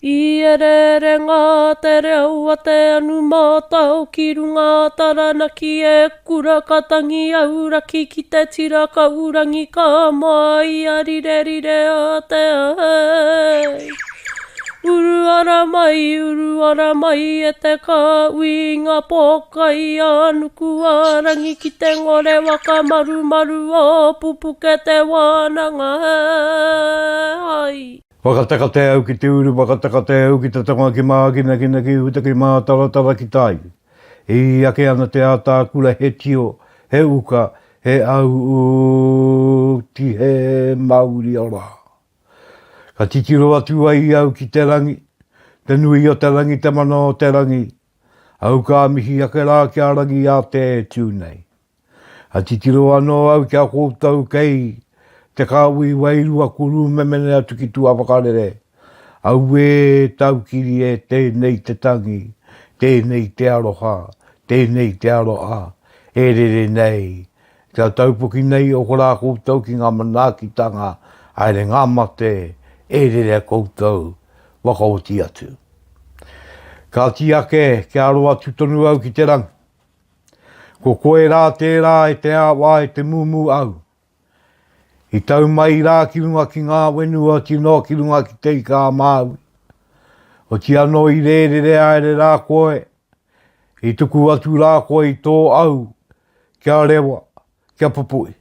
I ereere ngā te reo a te anu mātao ki runga a Taranaki e kura ka tangi auraki ki te tira kaurangi ka māia rirerire a te ahei. Uru ara mai, uru ara mai e te kāhui i ngā pōkai a nuku a rangi ki te ngore waka marumaru o Pupuke te wānanga hai. Whakatakate au ki te uru, whakatakate au ki te tonga ki Mākinakina ki uta ki Mātaratara ki tai. Ī ake ana te ātākura he tio, he uka, he au tihe mauri ora. Ka titiro atu ai au ki te rangi, te nui o te rangi, te mana o te rangi, au ka mihi ake rā ki a Rangiātea e tū nei. A titiro anō au ki a koutou kei te kāhui wairua kurūmemene atu ki tua whakarere. Auē taukiri e tēnei te tangi, tēnei te aroha, tēnei te aroha e rere nei, kia taupoki nei oko rā koutou ki ngā manaakitanga, haere ngā mate e rere koutou whakaoti atu. Kāti ake kia aro atu tonu au ki te rangi. Ko koe rā tērā e te āwā e te mūmū au. I tau mai rā ki runga ki ngā whenua tino ki runga ki te ika a Māui. Oti anō i rērere aere rā koe, i tuku atu rā koe i tō au kia rewa, kia pupuhi.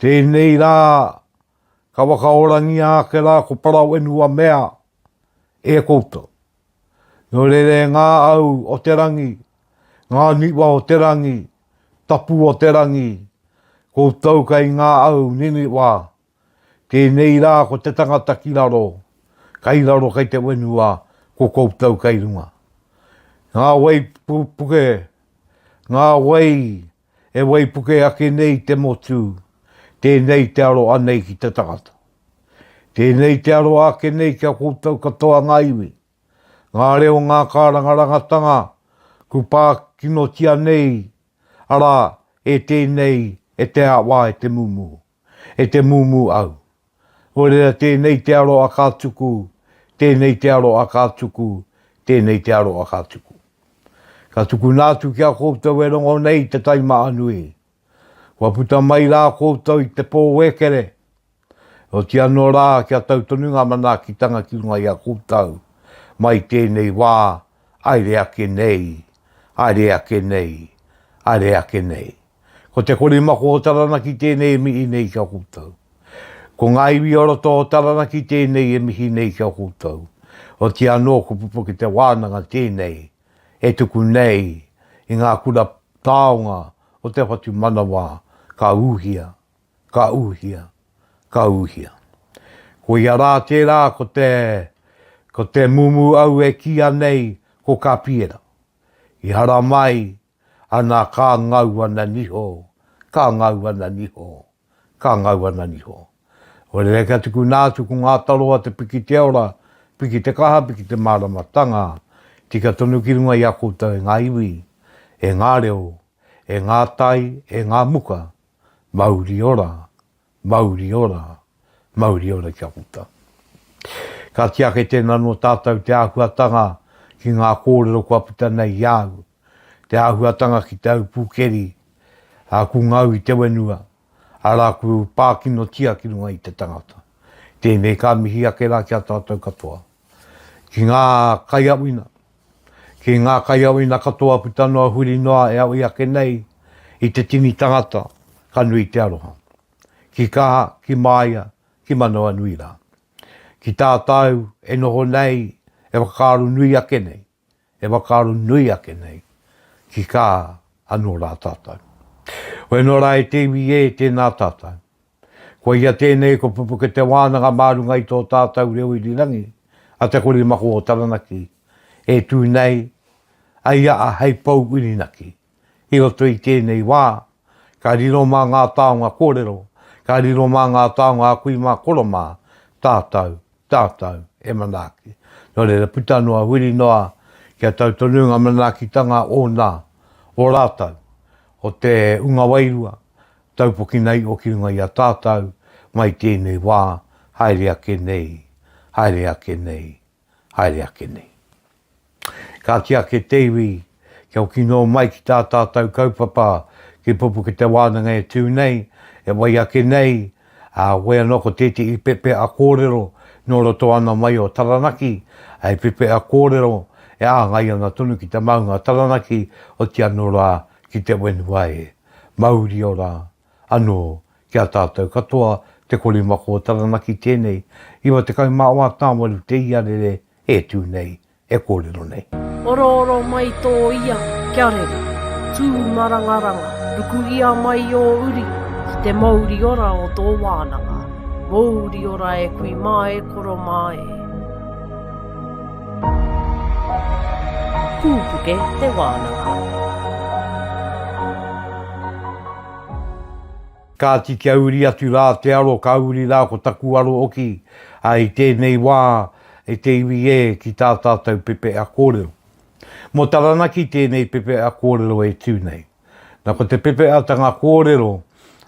Tēnei rā ka whakaorangia ake rā ko Parawhenua mea e koutou. Nō reira e ngā au o te rangi, ngā niwa o te rangi, tapu o te rangi, koutou kei ngā au niniwa, tēnei rā ko te tangata ki raro, kei raro kei te whenua, ko koutou kei runga. Ngā wai puke, ngā wai e waipuke ake nei te motu, tēnei te aro anei ki te tangata. Tēnei te aroha ake nei ki a koutou katoa ngā iwi, ngā reo ngā kārangarangatanga ku pā kinotia nei, arā, e tēnei, e te awa, e te mūmū, e te mūmū au. Nō reira tēnei te aroha ka tuku, tēnei te aroha ka tuku, tēnei te aroha ka tuku. Ka tukuna atu ki a koutou e rongo nei te taimaha nui. Kua puta mai rā koutou i te pō wēkere, oti anō rā kia tau tonu ngā manaakitanga ki runga i a koutou mai tēnei wā, haere ake nei, haere ake nei, haere ake nei. Ko te korimako o Taranaki tēnei e mihi nei ki a koutou. Ko ngā iwi o roto o Taranaki tēnei e mihi nei ki a koutou. Oti anō ko Pupuke te Wānanga tēnei e tuku nei i ngā kura taonga o te whatumanawa ka ūhia, ka ūhia, ka ūhia. Koia rā tērā ko te, ko te mumu au e kīia nei ko Kapiera. I haramai ana ka ngau ana niho, ka ngau ana niho, ka ngau ana niho. Ko reira kia tukuna atu ko ngā taro a te piki te ora, piki te kaha, piki te māramatanga, tika tonu ki runga i a koutou e ngā iwi, e ngā reo, e ngā tai, e ngā muka, mauri ora, mauri ora, mauri ora ki a koutou. Ka tiake tēnā nō tātou te āhuatanga ki ngā kōrero kua puta nei i a au, te āhuatanga ki te au pūkeri, ā, ku ngau i te wenua, arā ku pākinotia ki runga i te tangata. Tēnei ka mihi ake rā ki a tātou katoa. Ki ngā kaiawina, ki ngā kaiawina katoa puta noa huri noa e awi ake nei i te tini tangata, ka nui te aroha. Ki kaha, ki māia, ki manawanui rā. Ki tātou e noho nei, e whakaaro nui ake nei, e whakaaro nui ake nei ki kā anō rā tātou. Hoi anō rā e te iwi e, tēnā tātou. Koia tēnei ko Pupuke te wānanga mā runga i tō tātou reo irirangi a Te Korimako o Taranaki e tū nei a ia a hei pou whirinaki i roto i tēnei wā, ka riro mā ngā taonga kōrero, ka riro mā ngā taonga a kui mā koro mā, tātou tātou e manaaki. Nō reira, puta noa, huri noa, kia tau tonu ngā manaakitanga ōna, o rātou, o te unga wairua, taupokina iho ki runga i a tātou, mai tēnei wā, haere ake nei, haere ake nei, Haere ake nei. Kāti ake te iwi, kia hoki noa mai ki tā tātou kaupapa ki Pupuke Te Wānanga e tū nei, e wai ake nei, ā, wai anō ko tētehi pepeha kōrero nō roto ana mai o Taranaki, hei pepeha kōrero e āngai ana tonu ki te maunga Taranaki, oti anō rā ki te whenua e mauri ora anō ki a tātou katoa te korimako o Taranaki tēnei, 98 tāwaru te iarere e tū nei, e kōrero nei. Orooro mai tō ia kia rere, tū marangaranga, rukuhia mai ō uri ki te mouri ora o tō wānanga, mouri ora e kui mā e koro mā e. Pūpuke te wānanga. Kāti kia uri atu rā te aro, ka uri rā ko taku aro hoki, ā, i tēnei wā, e te iwi e, ki tā tātou pepeha kōrero. Mō Taranaki tēnei pepeha kōrero e tū nei. Na, ko te pepehatanga kōrero,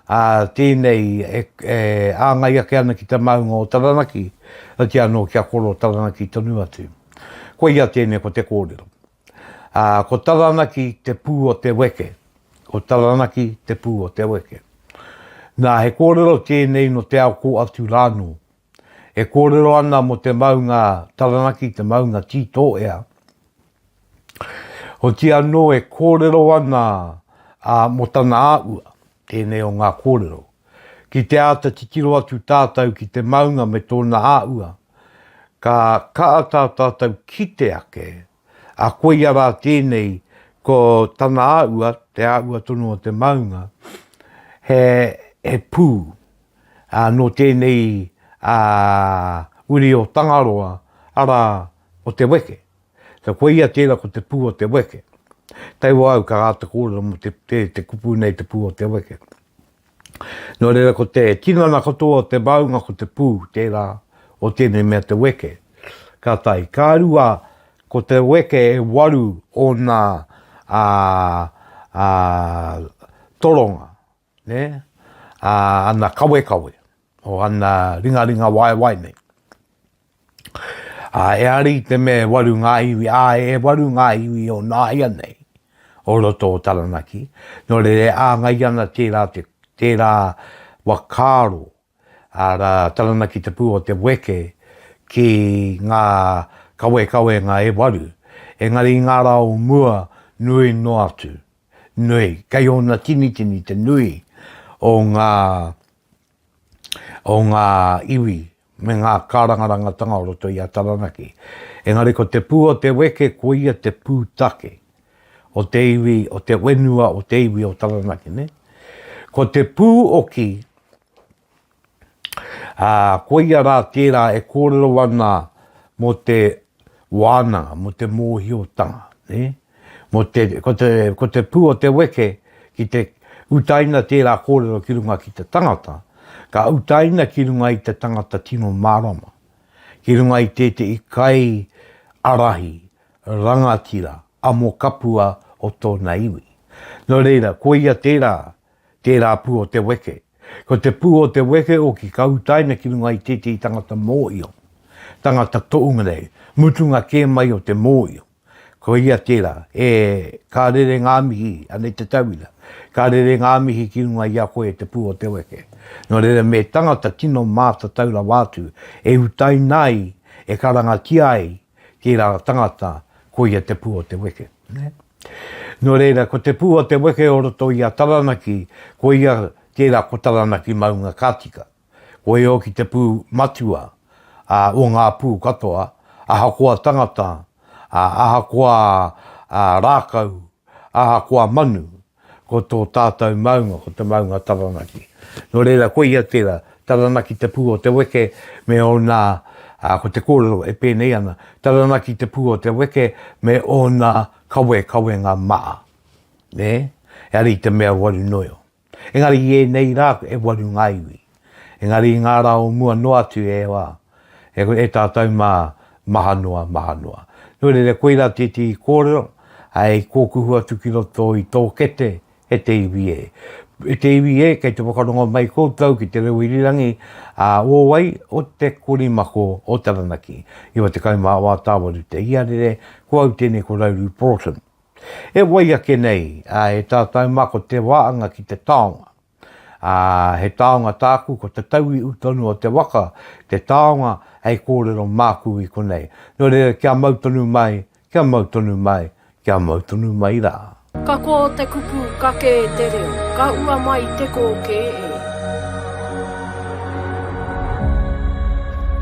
ā, tēnei e, e āngai ake ana ki te maunga o Taranaki, oti anō kia koro Taranaki tonu atu. Koia tēnei ko te kōrero. Ā, ko Taranaki te pū o te weke. Ko Taranaki te pū o te weke. Nā, he kōrero tēnei nō te ao kō atu rānō. E kōrero ana mō te maunga Taranaki, te maunga Tītōea. Oti anō e kōrero ana ā, mō tana āhua, tēnei o ngā kōrero. Ki te āta titiro atu tātou ki te maunga me tōna āhua, Ka kaha tā tātou kite ake, a koia rā tēnei, ko tana āhua, te āhua tonu o te maunga, he, he pū, ā, nō tēnei, ā, uri o Tangaroa, arā, o te weke. So koia tērā ko te pū o te weke. Taihoa au ka āta kōrero mō te, te, te kupu nei te pū o te weke. Nō reira ko te tinana katoa o te maunga ko te pū tērā o tēnei mea te weke. Ka tahi. Ka rua, ko te weke e waru ōna ā, ā, toronga, nē? Ā, ana kawekawe, o ana ringaringa waewae nei. Ā, e ara i te mea e waru ngā iwi, āe, e waru ngā iwi o nāianei o roto o Taranaki, nō reira e āngai ana tērā te, tērā whakaaro, arā, Taranaki te pū o te weke ki ngā kawekawenga e waru, engari i ngā rā o mua, nui noa atu, nui, kei ōna tinitini te nui o ngā, o ngā iwi me ngā kārangarangatanga o roto i a Taranaki. Engari ko te pū o te weke koia te pūtake o te iwi, o te whenua o te iwi o Taranaki. Ne? Ko te pū oki, ā, koia rā tērā e kōrero ana mō te wānanga, mō te mōhiotanga. Ne? Mō te, ko te, ko te pū o te weke ki te utaina tērā kōrero ki runga ki te tangata, ka utaina ki runga i te tangata tino mārama, ki runga i tētehi kai arahi, rangatira, amo kapua o tōna iwi. Nō reira, koia tērā, tērā pū o te weke. Ko te pū o te weke oki ka utaina ki runga i tētehi tangata mōio, tangata tohunga nei, mutunga kē mai o te mōio. Ko ia tērā, e, ka rere ngā mihi, anei te tauira, ka rere ngā mihi ki runga i a koe e te pū o te weke. Nō reira, me tangata tino mātatau rawa atu, e utaina ai, e karangatia ai tērā tangata, ko ia te pū o te weke. Nō reira, ko te pū o te weke o roto i a Taranaki, ko ia tērā ko Taranaki maunga ka tika. Koia hoki te pū matua o ngā pū katoa, ahakoa tangata, ahakoa rākau, ahakoa manu, ko tō tātou maunga, ko te maunga Taranaki. Nō reira, koia tērā, Taranaki te pū o te weke me ōna, ko te kōrero e pēnei ana, Taranaki te pū o te weke me ōna kawekawenga maha. Nē? Ehara i te mea waru noio. Engari i ēnei rā e waru ngā iwi. Engari i ngā rā o mua noa atu e wā, e, e tātou mā, maha noa, maha noa. Nō reira, koirā tētehi kōrero, hei kōkuhu atu ki roto i tō kete, e te iwi e. E te iwi e, kei te whakarongo mai koutou ki te reo irirangi a ō wai o te korimako o Taranaki. 94 tāwaru te iarere, ko au tēnei ko Rauru Broughton. E wai ake nei, a, e tātou mā ko te wāanga ki te taonga. Ā, he taonga tāku ko te tauiu tonu o te waka, te taonga hei kōrero māku i konei. Nō reira kia mau tonu mai, kia mau tonu mai, kia mau tonu mai rā. Ka kō te kupu, ka kē te reo, ka ua mai te kōkē e.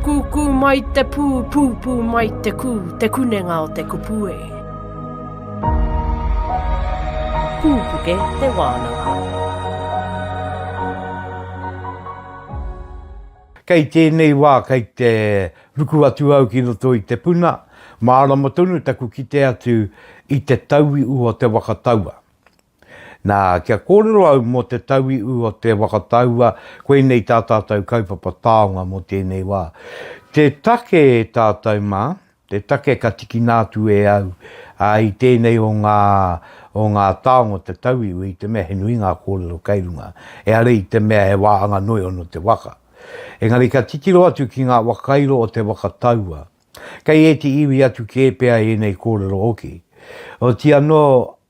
Kūkū mai te pū, pūpū mai te kū, te kunenga o te kupu e. Pūpuke te wānanga. Kei tēnei wā kei te ruku atu au ki roto i te puna, mārama tonu taku kite atu i te tauiu o te waka taua. Nā, kia kōrero au mō te tauiu o te waka taua, koinei tā tātou kaupapa taonga mō tēnei wā. Te take e tātou mā, Te take ka tikina atu e au i tēnei o ngā, o ngā taonga o te tauiwi i te mea he nui ngā kōrero kei runga, ehara i te mea he wāhanga noi ono te waka. Engari ka titiro atu ki ngā wakairo o te waka taua, kei ēti iwi atu kē pea ēnei kōrero hoki. Oti anō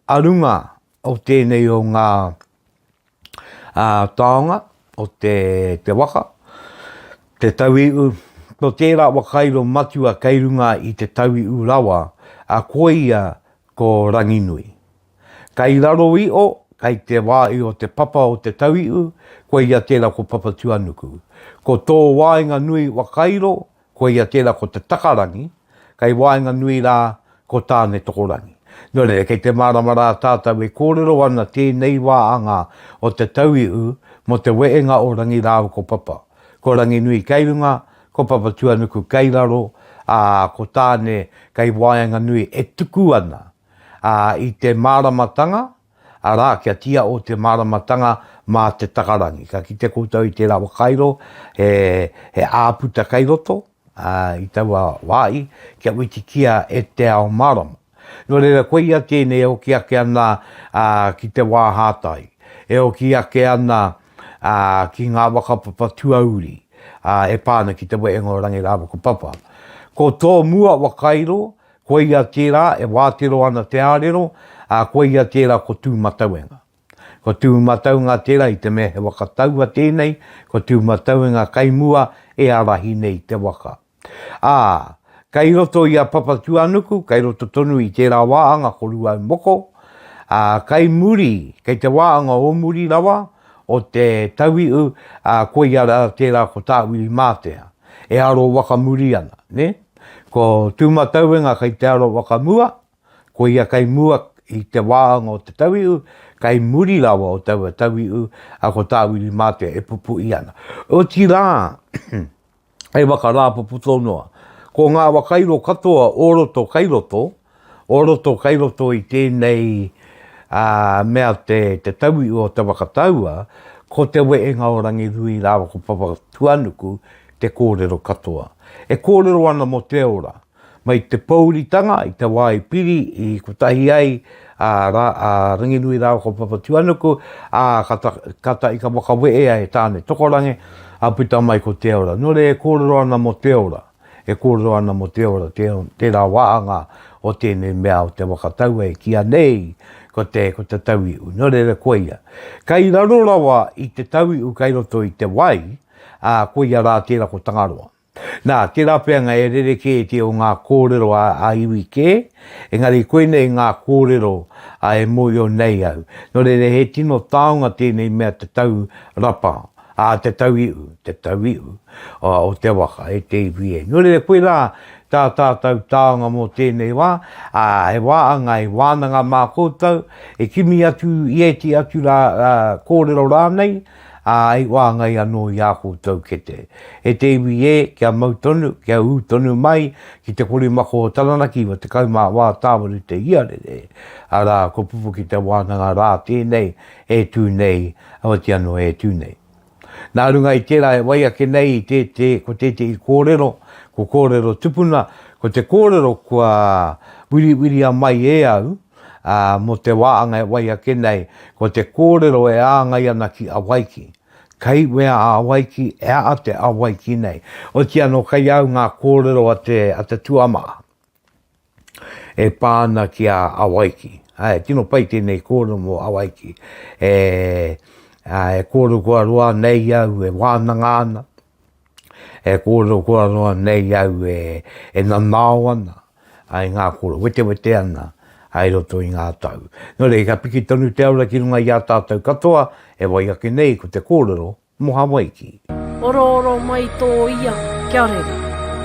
a runga o tēnei o ngā taonga o te, te waka, te tauiu, ko tērā wakairo matua kei runga i te tauiu rawa, a koia ko Ranginui. Kei raro iho, kei te wāhi o te papa o te tauiu, koia tērā ko Papatuanuku. Ko tō waenganui wakairo, Koia tērā ko te takarangi, kei waenganui rā ko Tāne-tokorangi. Nō reira, kei te mārama rā tātou e kōrero ana tēnei wāanga o te tauihu mō te wehenga o Rangi rāua ko Papa. Ko Ranginui kei runga, ko Papatuanuku kei raro, ā, ko Tāne kei waenganui e tuku ana, ā, i te māramatanga, Arā, kia tiao te māramatanga mā te takarangi. Ka kite koutou i tērā whakairo, he, he āputa kei roto, ā, i taua wāhi, kia whitikia e te ao mārama. Nō reira, koia tēnei e hoki ake ana, ā, ki te wā hātai, e hoki ake ana, ā, ki ngā whakapapa tuauri, ā, e pā ana ki te wehenga o Rangi rāua ko Papa. Ko tō mua whakairo, Koia tērā e wātero ana te ārero, ā, koia tērā ko Tūmatauenga. Ko Tūmataunga tērā i te mea he waka taua tēnei, ko Tūmatauenga kai mua e ārahi nei te waka. Ā, kei roto i a Papatūānuku, kei roto tonu i tērā wāhanga ko Rūaumoko, ā, kei muri, kei te wāhanga o muri rawa o te tauihu, ā, koia rā tērā ko Tāwhirimātea, e aro wakamuri ana, nē? Ko Tūmatauenga kei te aro whakamua, ko ia kei mua i te wāhanga o te tauihu, kei muri rawa o taua tauihu, a ko Tāwhirimātea e pupuhi ana. Otirā, hei waka rāpopoto noa, ko ngā whakairo katoa o roto kei roto, o roto kei roto i tēnei mea te, te tauihu o te waka taua, ko te wehenga o Ranginui rāua ko Papatuanuku te kōrero katoa. E kōrero ana mō te ora, mai te pōuritanga i te wā i piri i kotahi ai a, Ra, a Ranginui rāua ko Papatūānuku, ā, ka, ta, ka tahi ka whakawehea e Tāne Tokorangi, ā, puta mai ko te ora. Nō reira e kōrero ana mō te ora, e kōrero ana mō te ora, te, tērā wāhanga o tēnei mea o te waka taua e kīia nei ko te, ko te tauihu. Nō reira koia. Kei raro rawa i te tauihu kei roto i te wai, ā, koia rā tērā ko Tangaroa. Nā, tērā pea ngā e rerekē te o ngā kōrero a, a iwi kē, engari koinei ngā kōrero a e mōhio nei au. Nō reira, he tino taonga tēnei mea te tau rapa, ā, te tau ihu, te tau ihu o, o te waka, e te iwi e. Nō reira, koirā tā tātou taonga mō tēnei wā, ā, he wā anga, he wānanga mā koutou, e kimi atu i ēti atu rā, rā, kōrero rānei, ā, i whāngai anō i ā koutou kete. E te iwi e, kia mau tonu, kia ū tonu mai ki te korimako o Taranaki 94 tāwaru te iarere, arā, ko Pupuki te wānanga rā tēnei e tū nei, oati anō e tū nei. Nā runga i tērā e wai ake nei i te, te, ko tētehi kōrero, ko kōrero tupuna, ko te kōrero kua wiriwiria mai e au, Ā, mō te wāanga e wai ake nei, ko te kōrero e āngai ana ki Awaiki. Kei wea a Awaiki, e aha te Awaiki nei? Otiia nō kei au ngā kōrero a te, a te tuamaha e pā ana ki a Awaiki. Ā, e tino pai tēnei kōrero mō Awaiki. E, ā, e kōrero kua roa nei au e wānanga ana, E kōrero kua roa nei au e, e nanao ana ai ngā kōrero, wetewete ana ai roto i ngā tau. Nō reira, ka piki tonu te aura ki runga i a tātou katoa e wai ake nei ko te kōrero mō Hawaiki. Orooro mai tō ia, kia rere,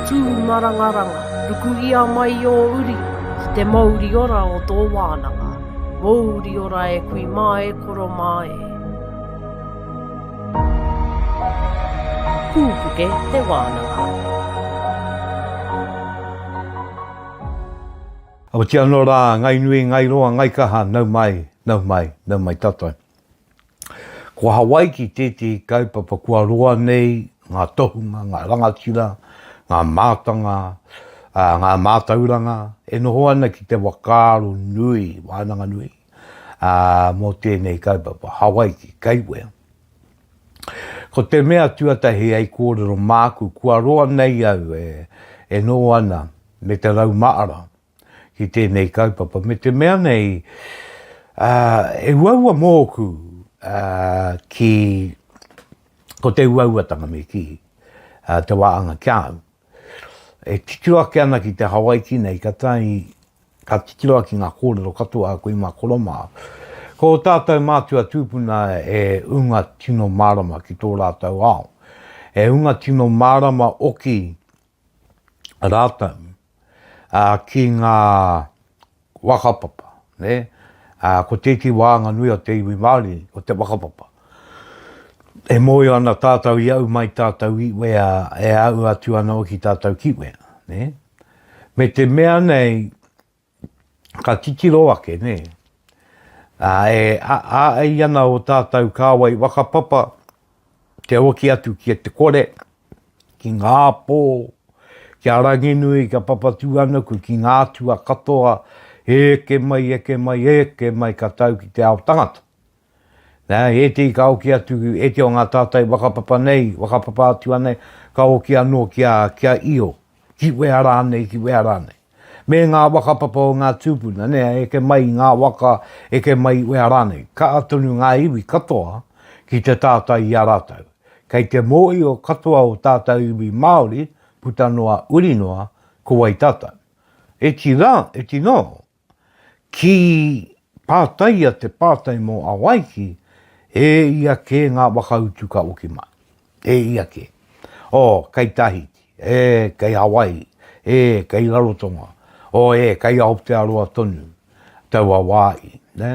tū marangaranga, rukuhia mai ō uri ki te mouri ora o tō wānanga, mouri ora e kui mā e koro mā e. Pūpuke te wānanga. Otiia anō rā, ngai nui, ngai roa, ngai kaha, nau mai, nau mai, nau mai tātou. Ko Hawaiki tētehi kaupapa kua roa nei ngā tohunga, ngā rangatira, ngā mātanga, ngā mātauranga e noho ana ki te whakaaro nui, wānanga nui. ā, mō tēnei kaupapa, Hawaiki, kei wea. Ko te mea tuatahi hei kōrero māku, kua roa nei au e, e noho ana me te raumaara ki tēnei kaupapa, me te mea nei, ā, e uaua mōku, ā, ki, ko te uauatanga me kī, ā, te wāanga ki a au. E titiro ake ana ki te Hawaiki nei, ka tae, ka titiro ake ki ngā kōrero katoa a kui mā koro mā. Ko ō tātou mātua tūpuna e unga tino mārama ki tō rātou ao. E unga tino mārama oki rātou ki ngā whakapapa, nē? Ā, ko tētehi wāhanga nui o te iwi Māori, ko te whakapapa. E mōhio ana tātou i au mai tātou i wea, e au atu ana hoki tātou ki wea, nē? Me te mea nei, ka titiro ake, nē? Ā, e āei ana ō tātou kāwai whakapapa te hoki atu ki te kore, ki ngā pō, ki a Ranginui, ki a Papatūānuku, ki ngā atua katoa, eke mai, eke mai, eke mai ka tau ki te ao tangata. Nā, ētehi ka hoki atu, ētehi o ngā tātai whakapapa nei, whakapapa atua nei, ka hoki anō ki a, ki a Io, ki wea rānei, ki wea rānei. Me ngā whakapapa o ngā tūpuna, nē, eke mai i ngā waka, eke mai i wea rānei. Kaha tonu ngā iwi katoa ki te tātai i a rātou. Kei te mōhio katoa o tātou iwi Māori, puta noa, uri noa, ko wai tātou. Iti rā, iti noa, ki pātaia te pātai mō Awaiki, e ia kē ngā whakautu ka oki mai. E ia kē. Oh, kei Tahiti, e, kei Hawaii, e, kei Rarotonga, oh, e, kei Aotearoa tonu taua wā i, nē?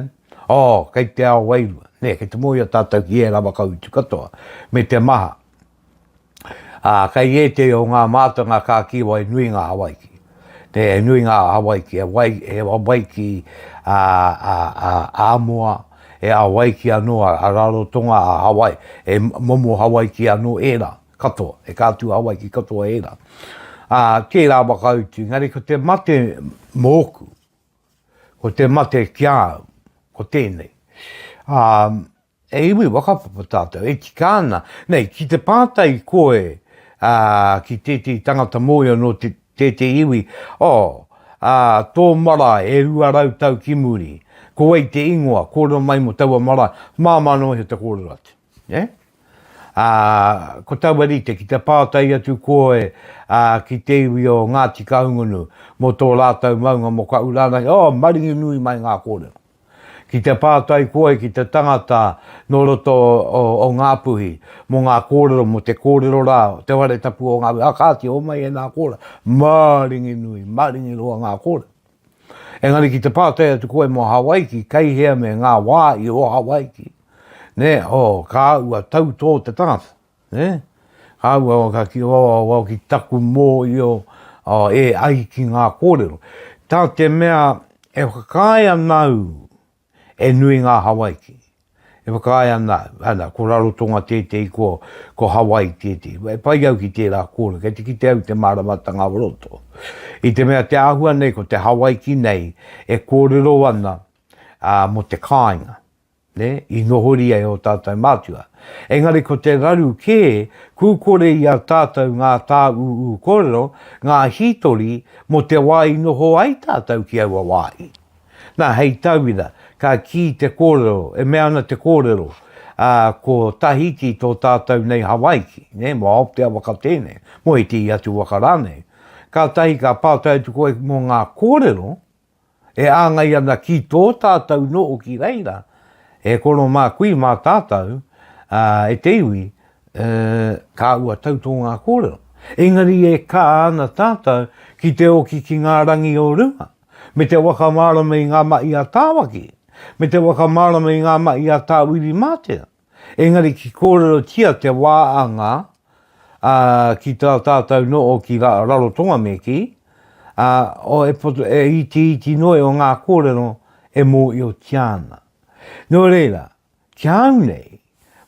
Oh, kei te ao wairua, nē, kei te mōhio tātou ki ērā whakautu katoa, me te maha. Ā, kei ētehi o ngā mātanga ka kī wai nui ngā Hawaiki. Nē, he nui ngā Hawaiki, he wai, he Hawaiki ā, ā, ā, Āmoa, he Hawaiki anō a, a Rarotonga, a Hawaii, he momo Hawaiki anō ērā katoa, he kātū Hawaiki katoa ērā. Ā, tērā whakautu, engari ko te mate mōku, ko te mate ki a au, ko tēnei. Ā, E iwi whakapapa tātou, e tika ana. Nei, ki te pātai koe ā, ki tētehi tangata mōhio nō te, tētehi iwi, oh, ā, tō marae e 200 tau ki muri, ko wai te ingoa, kōrero mai mō taua marae, māmā noa iho te kōrero atu. Nē? Ā, ko taua rite, ki te pātai atu koe ā, ki te iwi o Ngāti Kahungunu mō tō rātou maunga mō Kaʻurānaki, oh, maringi nui mai ngā kōrero. Ki te pātai koe ki te tangata nō roto o Ngāpuhi mō ngā kōrero, mō te kōrero rā, te whare tapu o Ngāpuhi, ā kāti, homai ēnā kōrero, maringi nui, maringi roa ngā kōrero. Engari ki te pātai atu koe mō Hawaiki, kei hea me ngā wā i o Hawaiki, nē, oh, ka ua tau tō te tangata. Nē? Kāua o ka ki o o ki taku mōhio o e ai ki ngā kōrero. Tā te mea e whakaae ana au e nui ngā Hawaiki. E whakaae ana au, ana, ko Rarotonga tētehi, ko, ko Hawaii tētehi. E pai au ki tērā kōrero, kei te kite au te māramatanga o roto. I te mea te āhua nei ko te Hawaiki nei e kōrero ana. ā, mō te kāinga, nē, i nohoria e ō tātou mātua. Engari ko te raru kē, kūkore i a tātou ngā tāūū kōrero, ngā hītori mō te wā i noho ai tātou ki aua wāhi. Nā, hei tauira, ka kī te kōrero, e mea ana te kōrero, ā, ko Tahiti tō tātou nei Hawaiki, nē, mō Aotea waka tēnei, mō ētehi atu waka rānei. Kātahi ka pātai atu koe mō ngā kōrero e āngai ana ki tō tātou noho ki reira, e koro mā kui mā tātou, ā, e te iwi, ē, ka ua tau tō ngā kōrero. Engari e kā ana tātou ki te oki ki ngā rangi o runga. Me te whakamārama i ngā mahi a Tāwaki, me te whakamārama i ngā mahi a Tāwhirimātea. Engari ki kōrerotia te wā a ngā, ā, ki tā tātou noho ki Rarotonga me kī, ā, o, e poto, e itiiti noa o ngā kōrero e mōhiotia ana. Nō reira, Ki a au nei,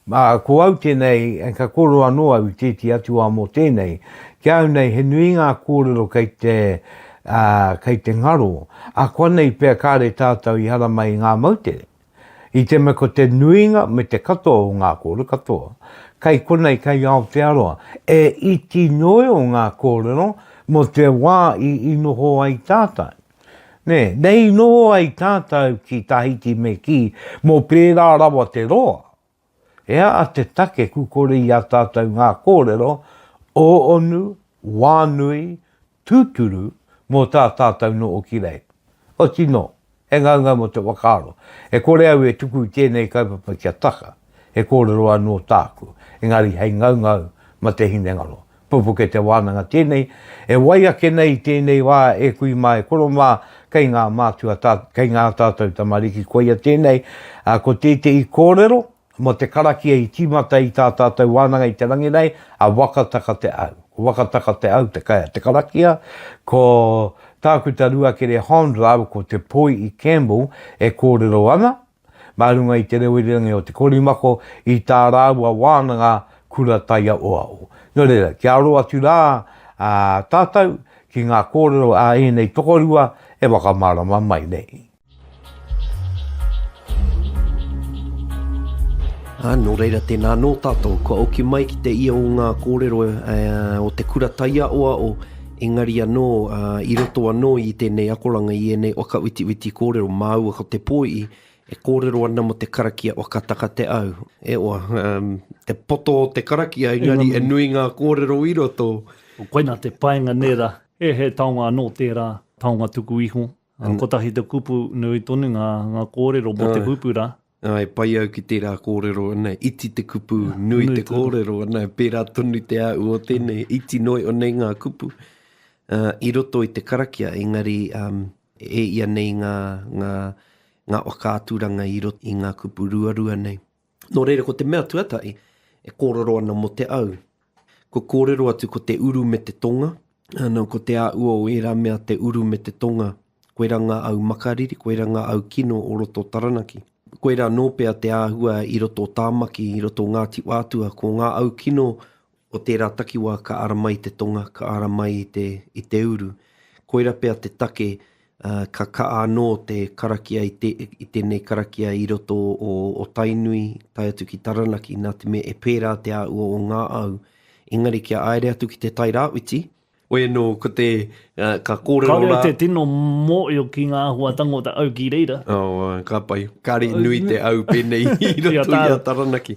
ā, ko au tēnei, ka kōrero anō au i tētehi atu wā mō tēnei, ki a au nei he nui ngā kōrero kei te, ā, kei te ngaro, ākuanei pea kāre tātou i haramai i ngā moutere. I te mea ko te nuinga me te katoa o ngā kōrero katoa, kei konei, kei Aotearoa, e iti noa o ngā kōrero mō te wā i, i noho ai tātou. Nē, nei i noho ai tātou ki Tahiti me kī, mō pērā rawa te roa. He aha te take kukore i a tātou ngā kōrero ōonu, wānui, tūturu mō tā tātou noho ki reira? Oti nō, he ngaungau mō te whakaaro. E kore au e tuku i tēnei kaupapa kia taka, he kōrero anō tāku, engari hei ngaungau ma te hinengaro. Pupuke te wānanga tēnei, e wai ake nei i tēnei wā e kui mā e koro mā, kei ngā mātua tā, kei ngā tātou tamariki koia tēnei, ā, ko tētehi kōrero mō te karakia i tīmata i tā tātou wānanga i te rangi nei, a Wakataka te au. Ko Wakataka te au te kai a te karakia, ko Tākuta Ruakere Hond rāua ko Te Poi i Campbell e kōrero ana, Mā runga i te reo irirangi o Te Korimako i tā rāua wānanga kura taiaoao. Nō reira, kia aro atu rā a tātou ki ngā kōrero a ēnei tokorua e whakamārama mai nei. Ā, nō reira tēnā anō tātou, kua oki mai ki te ia o ngā kōrero o te kura taiaoao, engari anō i roto anō i tēnei akoranga, i ēnei whakawhitiwhiti kōrero māua ko te poi e kōrero ana mō te karakia whakataka te au. E oa, um, te poto o te karakia, engari e nui ngā kōrero i roto. Koina te painga nera, he, he taonga anō tērā, taonga tuku iho. Kotahi te kupu, nui tonu ngā, ngā kōrero mō te kupu rā. Āe, pai au ki tērā kōrero, ana, iti te kupu, nui te kōrero, ana, pērā tonu te āhua o tēnei, iti noa iho nei ngā kupu uh, i roto i te karakia, engari um, e ia nei ngā, ngā, ngā whakaaturanga i roto i ngā kupu ruarua nei. Nō reira, ko te mea tuatahi, e kōrero ana mō te au. Ko kōrero atu ko te uru me te tonga, ana, ko te āhua o ērā mea te uru me te tonga, Koirā ngā au makariri, koirā ngā au kino o roto o Taranaki. Koirā anō pea te āhua i roto o Tāmaki, i roto o Ngāti Whātua, ko ngā au kino o tērā takiwā ka ara mai i te tonga, ka ara mai i te, i te uru. Koirā pea te take ka kaha anō te karakia i, te, i tēnei karakia i roto o, o Tainui, tae atu ki Taranaki, nā te mea e pērā te āhua o ngā au. Engari kia aere atu ki te Tairāwhiti, Hoi anō, ko te, ka kōrero rā. Kāore te tino mōhio ki ngā āhuatanga o te au ki reira. Oh, ka pai. Kāre i nui te au pēnei i roto i a Taranaki.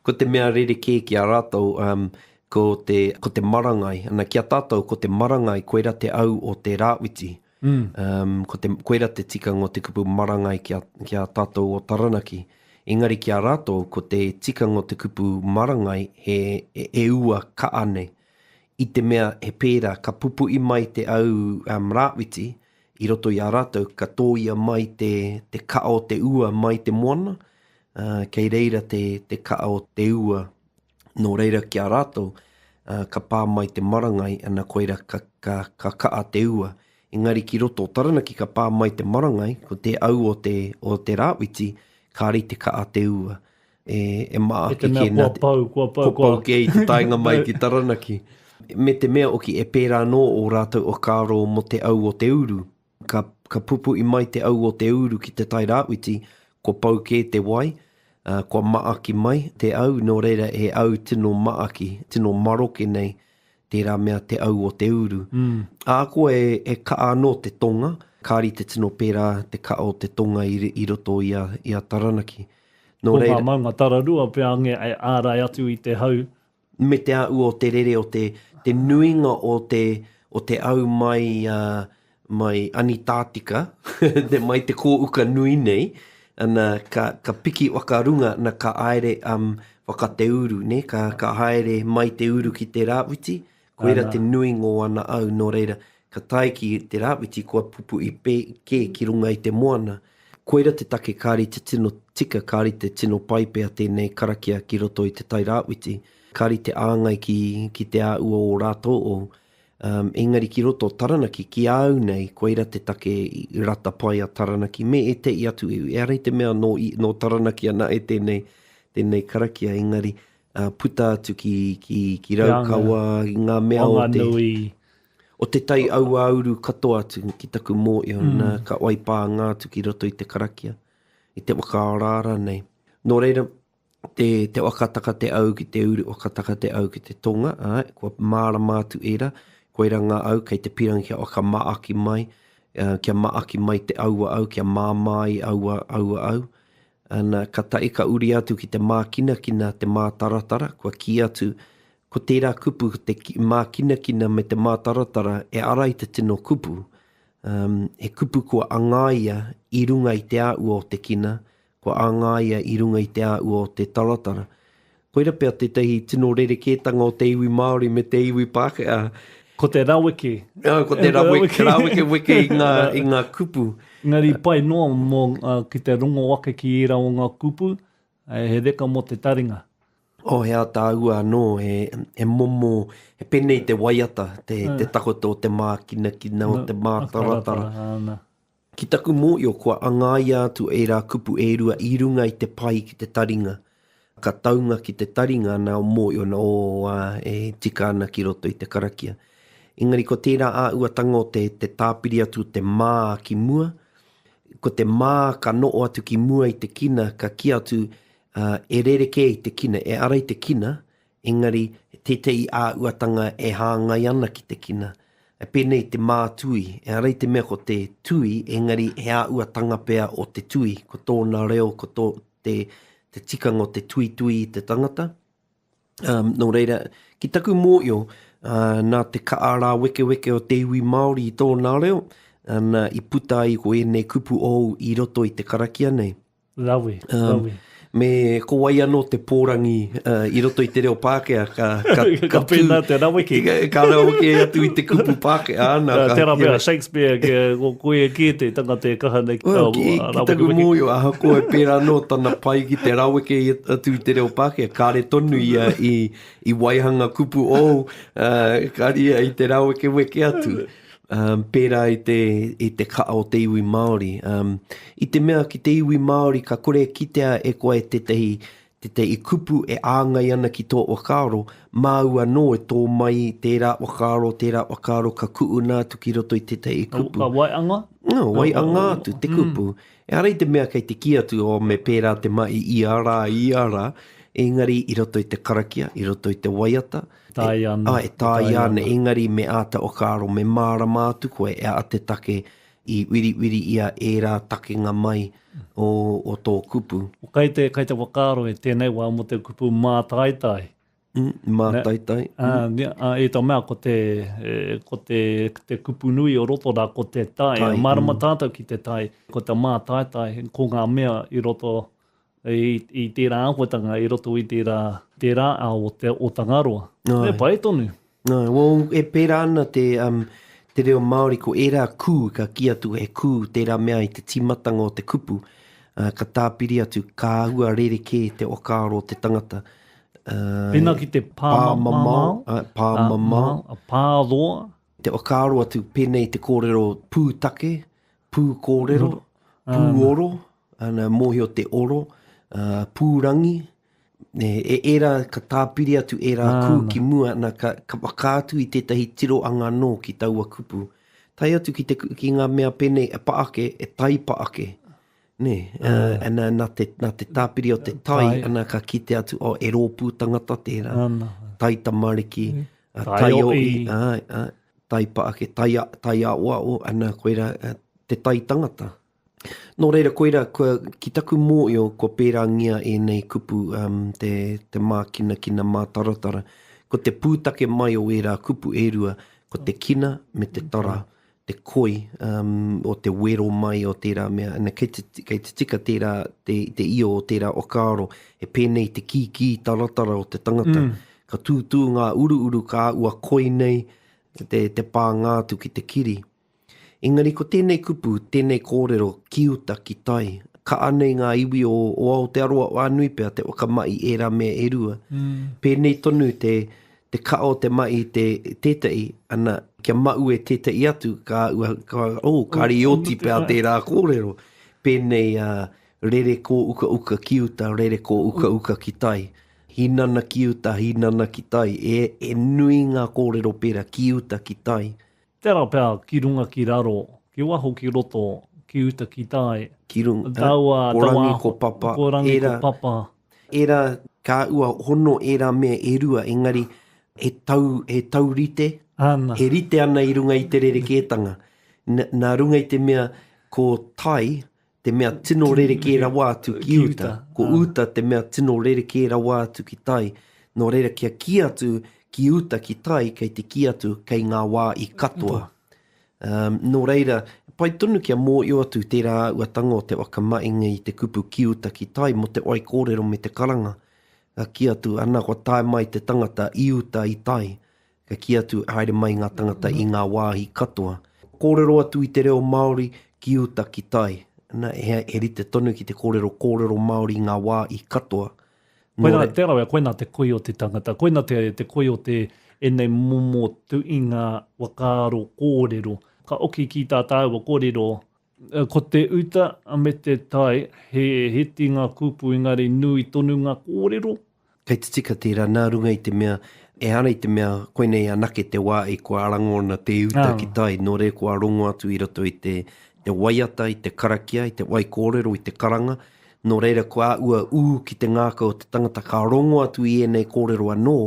Ko te mea rerekē ki a rātou, um, ko te, ko te marangai. Ana, ki a tātou, ko te marangai, koira te au o te rāwhiti. Mm. Um, ko te, koira te tikanga o te kupu marangai ki a, ki a tātou o Taranaki. Engari ki a rātou, ko te tikanga o te kupu marangai, he, e, e ua kaa nei. I te mea he pērā, ka pupuʻi mai te au um, rāwhiti i roto i a rātou, ka tōia mai te, te ka'a o te ua mai te moana, uh, kei reira te, te ka'a o te ua. Nō reira ki a rātou, uh, ka pā mai te marangai, ana koira ka, ka, ka ka'a te ua. Engari ki roto o Taranaki ka pā mai te marangai, ko te au o te, o te rāwhiti, kāre i te ka'a te ua. E, e maaki kē nā te, kua pau, kua pau, kua pau kē i te taenga mai ki Taranaki. Me te mea hoki e pērā anō ō rātou whakaaro mō te au o te uru. Ka, ka pupuʻi mai te au o te uru ki te Tai Rāwhiti, kua pau kē te wai, ā, kua maaki mai te au, nō reira he au tino maaki, tino maroke nei tērā mea te au o te uru. Ahakoa e, e kaha anō te tonga, kāri te tino pērā te kaha o te tonga i, i roto i a, i a Taranaki. Nō reira. Ko ngā maunga tararua pea ange e ārai atu i te hau. Me te āhua o te rere o te, te nuinga o te, o te au mai, uh, mai Anitātika, te mai te kōuka nui nei, ana, ka, ka piki whakarunga, na ka aere um, whakateuru, ne? Ka, ka haere mai te uru ki te rāwhiti, koira te nuinga o ana au, nō reira, ka tae ki te rāwhiti kua pupuʻi pē, kē ki runga i te moana. Koira te take kāri te tino tika, kāri te tino pai pea tēnei karakia ki roto i te tai rāwhiti, kāri te āngai ki, ki te āua o rātou o, Um, engari ki roto o Taranaki, ki a au nei, koira te take i rata pai a Taranaki, me ētehi atu iwi. Ehara i te mea nō, nō Taranaki ana e tēnei, tēnei karakia, engari uh, puta atu ki, ki, ki Raukawa, ki ngā mea o te... O te tai auāuru katoa atu ki taku mōio, mm. nā, ka waipānga atu ki roto i te karakia, i te whakaaraara nei. Nō reira, te, te whakataka te au ki te uru, whakataka te au ki te tonga, āe, kua mārama atu ērā, koirā ngā au kei te pirangi kia whakamaaki mai, uh, kia maaki mai te aua au, kia māmā ai aua, aua au. Ana, ka tae ka uri atu ki te mākinakina, te mātaratara, kua kī atu, ko tērā kupu, te mākinakina me te mātaratara, e ara i te tino kupu. Um, he kupu kua angaia i runga i te āua o te kina, Kua āngaia i runga i te āhua o te taratara. Koira pea tētahi tino rerekētanga o te iwi Māori me te iwi Pākehā. Ko te raweke. Oh, ko te raweke, rawekeweke i ngā, i ngā kupu. Engari pai noa mō, ki te rongo ake ki ērā o ngā kupu, he reka mō te taringa. Oh, he ātaahua anō, he, he momo, he pēnei te waiata, te, te takoto o te mākinakina, o te mātaratara. Ki taku mōhio kua angaia atu ērā kupu e rua i runga i te pai ki te taringa. Ka taunga ki te taringa ana o mōhio ana, oh, ā, e tika ana ki roto i te karakia. Engari ko tērā āhuatanga o te, te tāpiri atu o te mā ki mua, ko te mā ka noho atu ki mua i te kina, ka kī atu, ā, e rerekē i te kina, e ara i te kina, Engari, tētehi āhuatanga e hāngai ana ki te kina. E pēnei te mātui, ehara i te mea ko te tui, engari he āhuatanga pea o te tui, ko tōna reo, ko tō, te, te tikanga o te tuitui i te tangata. Um, nō reira, ki taku mōhio, uh, nā te kaha rāwekeweke o te iwi Māori i tōna reo, ana, i puta ai ko ēnei kupu ōu i roto i te karakia nei. Rawe, um, rawe. Me ko wai anō te pōrangi uh, i roto i te reo Pākehā ka, ka, ka, ka pēnā te raweke. Ka, ka raweke atu i te kupu Pākehā. Ana, ka, tērā pea Shakespeare, ke, ko koe kē te tangata e kaha nei. Well, ki, ki taku mōhio, ahakoa e pērā anō tana pai ki te raweke atu i te reo Pākehā, kāre tonu ia i, i waihanga kupu ou, uh, kāre ia i te rawekeweke atu. Um, pērā i te, i te kaha o te iwi Māori. Um, i te mea ki te iwi Māori ka kore e kitea e koe tētahi, tētahi kupu e āngai ana ki tō whakaaro, māu anō e tō mai tērā whakaaro, tērā whakaaro ka kuʻuna atu ki roto i tētahi kupu. Ka waianga? No, waianga atu te kupu. Mm. Ehara i te mea kei te kī atu, oh, me pērā te mahi ia rā, ia rā, engari i roto i te karakia, i roto i te waiata, Taea ana. Āe, e taea ana, engari me āta whakaaro, me mārama atu koe e aha te take i wiriwiri ia ērā takenga mai o, o tō kupu. Kei te, kei te whakaaro e tēnei wā mō te kupu mātaitai. Mm, mātaitai. Mm. Ā, e tō mea ko te, ko te, te kupu nui o roto rā, ko te tai. tai Mārama mm. tātou ki te tai, ko te mātaitai, ko ngā mea i roto i, i tērā āhuatanga i roto i tērā, tērā ao o te o Tangaroa. Ai. E pai tonu. Ai, well, e pērā ana te, um, te reo Māori, ko ērā kū, ka kī atu he kū tērā mea i te tīmatanga o te kupu, uh, ka tāpiri atu, ka āhua rerekē te whakaaro o te tangata. Uh, Pēnā ki te pāmamao, pāmamao, pāmamao, pāroa. Te whakaaro atu pēnei te kōrero pūtake, pūkōrero, pūoro, ana, mōhio te oro, uh, pūrangi, e, e ērā ka tāpiri atu ērā kū ki mua, ana, ka, ka whakaatu i tētahi tiroanga anō ki taua kupu. Tae atu ki, te, ki ngā mea pēnei e pa ake, e taipa ake. Nē, uh, ana, nā te, nā te tāpiri o te tai, tai. ana ka kite atu, oh, e rōpū tangata tērā. Ana. Tai tamariki, mm. uh, tai oi, ai, ai, taipa ake, tai, tai aoao, ana koira, uh, te tai tangata. Nō reira, koira, kua, ki taku mōio, kua pērāngia ēnei kupu, um, te, te mākinakina mātaratara. Ko te pūtake mai o ērā kupu e rua, ko te kina me te tara, te koi, um, o te wero mai o tērā mea. Ana, kei te, kei te tika tērā, te, te io o tērā whakaaro, he pēnei te kīkī taratara o te tangata. Mm. Ka tūtū ngā uruuru ka ua koi nei te, te pānga atu ki te kiri. Engari ko tēnei kupu, tēnei kōrero ki uta, ki tai, ka anei ngā iwi o, o Aotearoa whānui pea te whakamahi ērā mea e rua. Mm. Pēnei tonu te, te kaha o te mahi te tētahi, ana, kia maue tētahi atu, ka, ua, ka, oh, kāre i oti pea tērā kōrero. Pēnei uh, rere kōukauka ki uta, rere kōukauka ki tai. Hinana ki uta, hinana ki tai. E, e nui ngā kōrero pērā, ki uta, ki tai. Tērā pea ki runga ki raro, ki waho ki roto, ki uta ki tai. Ki runga, taua, ko Rangi, ko Papa, ko Rangi, ko Papa. Ērā, ka ua hono ērā mea e rua, engari he tau, he taurite, Ana. he rite ana i runga i te rerekētanga. Nā runga i te mea ko tai te mea tino rerekē rawa atu ki uta, ko uta te mea tino rerekē rawa atu ki tai, nō reira kia kī atu ki uta ki tai kei te kī atu kei ngā wā i katoa. Um, nō reira, pai tonu kia mōio atu tērā āhuatanga o te whakamahinga i te kupu ki uta ki tai mō te wai kōrero me te karanga. Ka kī atu, ana kua tae mai te tangata i uta i tai. Ka kī atu, haere mai ngā tangata i ngā wāhi katoa. Kōrero atu i te reo Māori ki uta, ki tai. Na, he, he rite tonu ki te kōrero kōrero Māori i ngā wā i katoa. Nō Koinā, te rawe, koinā te koi o te tangata, koinā te, te koi o te ēnei momo tuinga whakaaro kōrero. Ka oki ki tā tāua kōrero, ko te uta me te tai, he hiti ngā kupu engari nui tonu ngā kōrero. Kei te tika tērā nā runga i te mea, ehara i te mea koinei anake te wā i kua rangona te uta ki tai, nō reira kua rongo atu i roto i te, te waiata, i te karakia, i te waikōrero, i te karanga, nō reira kua ua ū ki te ngākau o te tangata ka rongo atu i ēnei kōrero anō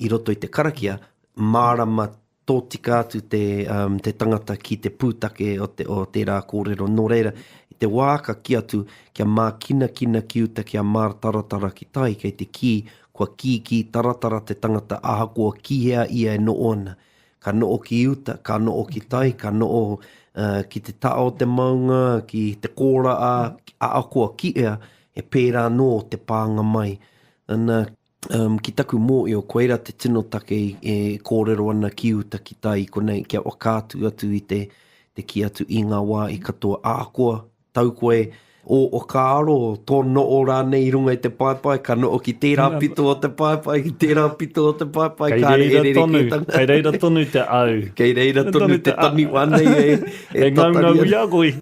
i roto i te karakia, mārama tōtika atu te, um, te tangata ki te pūtake o, te, o tērā kōrero. Nō reira, i te wā ka kī atu kia mākinakina ki uta, kia mārataratara ki tai, kei te kī, kua kīkī taratara te tangata ahakoa ki hea ia e noho ana. Ka noho ki uta, ka noho ki tai, ka noho uh, ki te taha o te maunga, ki te kōraa, ahakoa ki hea, he pērā nō te pānga mai. Ana, Um, ki taku mōio, koira te tino take e kōrero ana ki uta ki tai i konei, kia whakaatu atu i te, te kī atu i ngā wā i katoa. Ahakoa, tau koe o whakaaro, tō noho rānei i runga i te paepae, ka noho ki tērā pito o te paepae, ki tērā pito o te paepae, Kei kāre e reira tonu, rerekētanga. kei reira tonu te au. Kei reira tonu te taniwha nei e, e e ngaungau tatari i ana. a koe.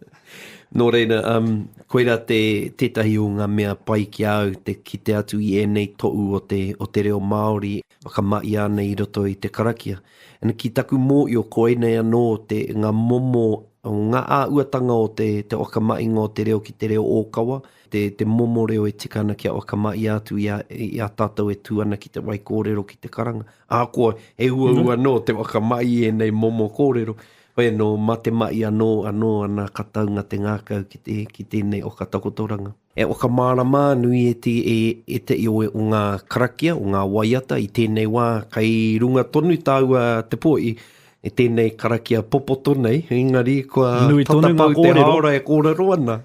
Nō reira, um, koirā te, tētahi o ngā mea pai ki a au, te kite atu i ēnei tohu o te, o te reo Māori, whakamahia ana i roto i te karakia. And ki taku mōio, koinei anō te, ngā momo, o ngā āhuatanga o te, te whakamahinga o te reo ki te reo ōkawa, te, te momo reo e tika ana kia whakamahia atu i a, i a tātou e tū ana ki te waikōrero, ki te karanga. Ahakoa, he uaua anō te whakamahi i ēnei momo kōrero, Hoi anō, mā te mahi anō, anō ana ka taunga te ngākau ki te, ki tēnei oka takotoranga. E whakamārama nui e te, e, ētahi o, o ngā karakia, o ngā waiata i tēnei wā, kei runga tonu tāua te poi e tēnei karakia popoto nei, engari kua Nui tonu tata ngā pau te kōrero. hāora e kōrero ana.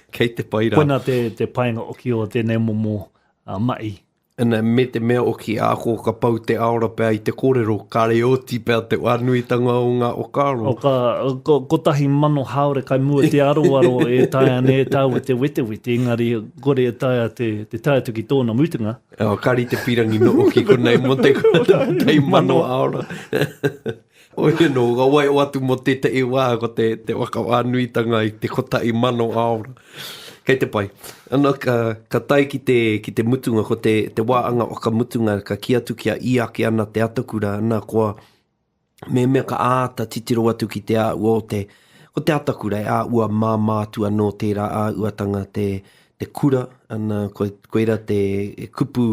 Kei te pai rā. Koina te, te painga oki o tēnei momo uh, mahi. Ana, me te mea oki āko ka pau te aora pea i te kōrero, kāre oti pea te whānuitanga o ngā whakaaro. O ka, ko, 1000 haore kai mua te aroaro e taea ana e tāua te wetewete, engari kore e taea te, te tae atu ki tōna mutunga. Oh, kāre te pirangi no oki konei mo te 1000 aora. Oi anō, ka waiho atu mō tētahi wā, ko te, te whakawhānuitanga i te 1000 āora. Kei te pai. Ana, ka, ka tae ki te, ki te mutunga, ko te, te wā anga whakamutunga, ka kī atu kia i ake ana te atakura, ana, kua, Mehemea ka āta titiro atu ki te āhua o te, ko te atakura e āhua māmā atu anō tērā āhuatanga te, te kura, ana, ko, koira te kupu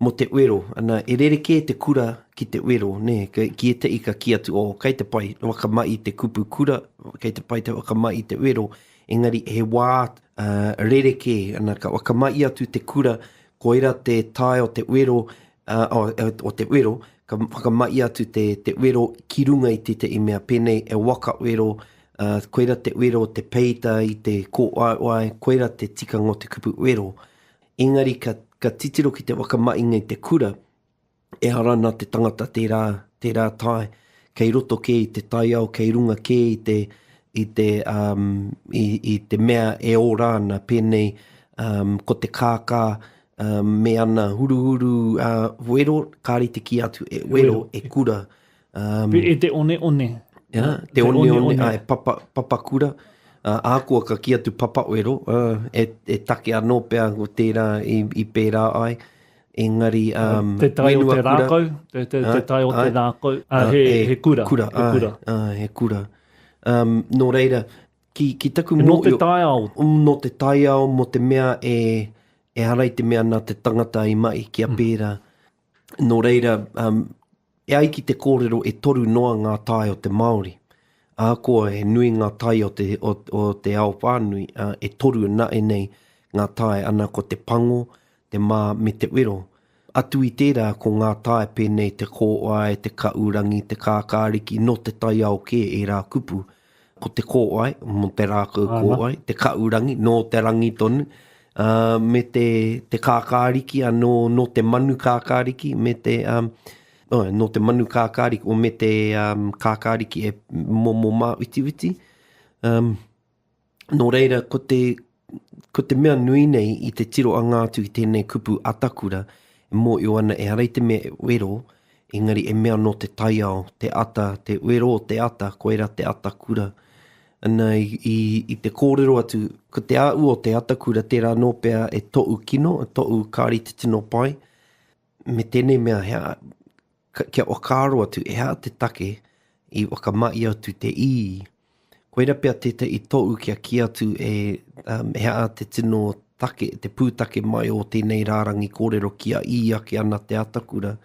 mō te wero, ana, e rerekē te kura ki te wero, nē, ki ētahi ka kī atu, oh, kei te pai, whakamahi te kupu kura, kei te pai te whakamahi te wero, engari he wā uh, rerekē, ana, ka whakamahi atu te kura, koira te tae o te wero, uh, o, o te wero, ka whakamahi atu te, te wero ki runga i tētahi mea, pēnei e waka wero, uh, koira te wero, te peita i te kōwaewae, koira te tikanga o te kupu wero. Engari ka, ka titiro ki te whakamahinga i te kura, ehara nā te tangata tērā, tērā tae, kei roto kē i te taiao, kei runga kē i te, i te, um, i, i te mea e ora ana, pēnei um, ko te kākā um, me ana huruhuru uh, wero, kāre te kī atu e wero, e kura. Um, e te oneone. Yeah, te, te oneone, one, ai, papa, papakura. Uh, ahakoa ka kī atu papawero, uh, e, e take anō pea ko tērā i, i pērā ai. Engari, um, te tai o te rākau, te, te, te tai o te rākau, uh, he, e, he kura. kura he kura. Ai, ai, he kura. Um, nō reira, ki, ki taku mō... Nō te taiao. Nō te taiao, mō te mea e, ehara i te mea nā te tangata i mahi kia mm. pērā. Nō reira, um, E ai ki te kōrero e toru noa ngā tae o te Māori. Ahakoa he nui ngā tae o te, o, o te ao whānui, ā, e toru nae nei ngā tae, ana ko te pango, te mā me te wero. Atu i tērā ko ngā tae pēnei te kōwae, te kaʻurangi, te kākāriki, nō te taiao kē ērā kupu. Ko te kōwae, mō te rākau kōwae, te kaʻurangi, nō te rangi tonu, ā, me te, te kākāriki anō, nō te manu kākāriki, me te, um, oh, nō te manu kākāriki, o me te um, kākāriki e momo māwitiwiti. Um, nō reira, ko te, ko te mea nui nei i te tiroanga atu i tēnei kupu atakura, e mōhio ana ehara i te mea e wero, engari e mea nō te taiao, te ata, te wero o te ata, koira te atakura. Ana, i, i, i te kōrero atu, ko te āhua o te atakura tērā nō pea e toʻu kino, e toʻu kāri te tino pai, me tēnei mea, he, kia whakaaro atu, he aha te take i whakamahia atu te ī Koira pea tētahi tohu kia kī atu e, um, he aha te tino take, te pūtake mai o tēnei rārangi kōrero kia ī ake ana te atakura.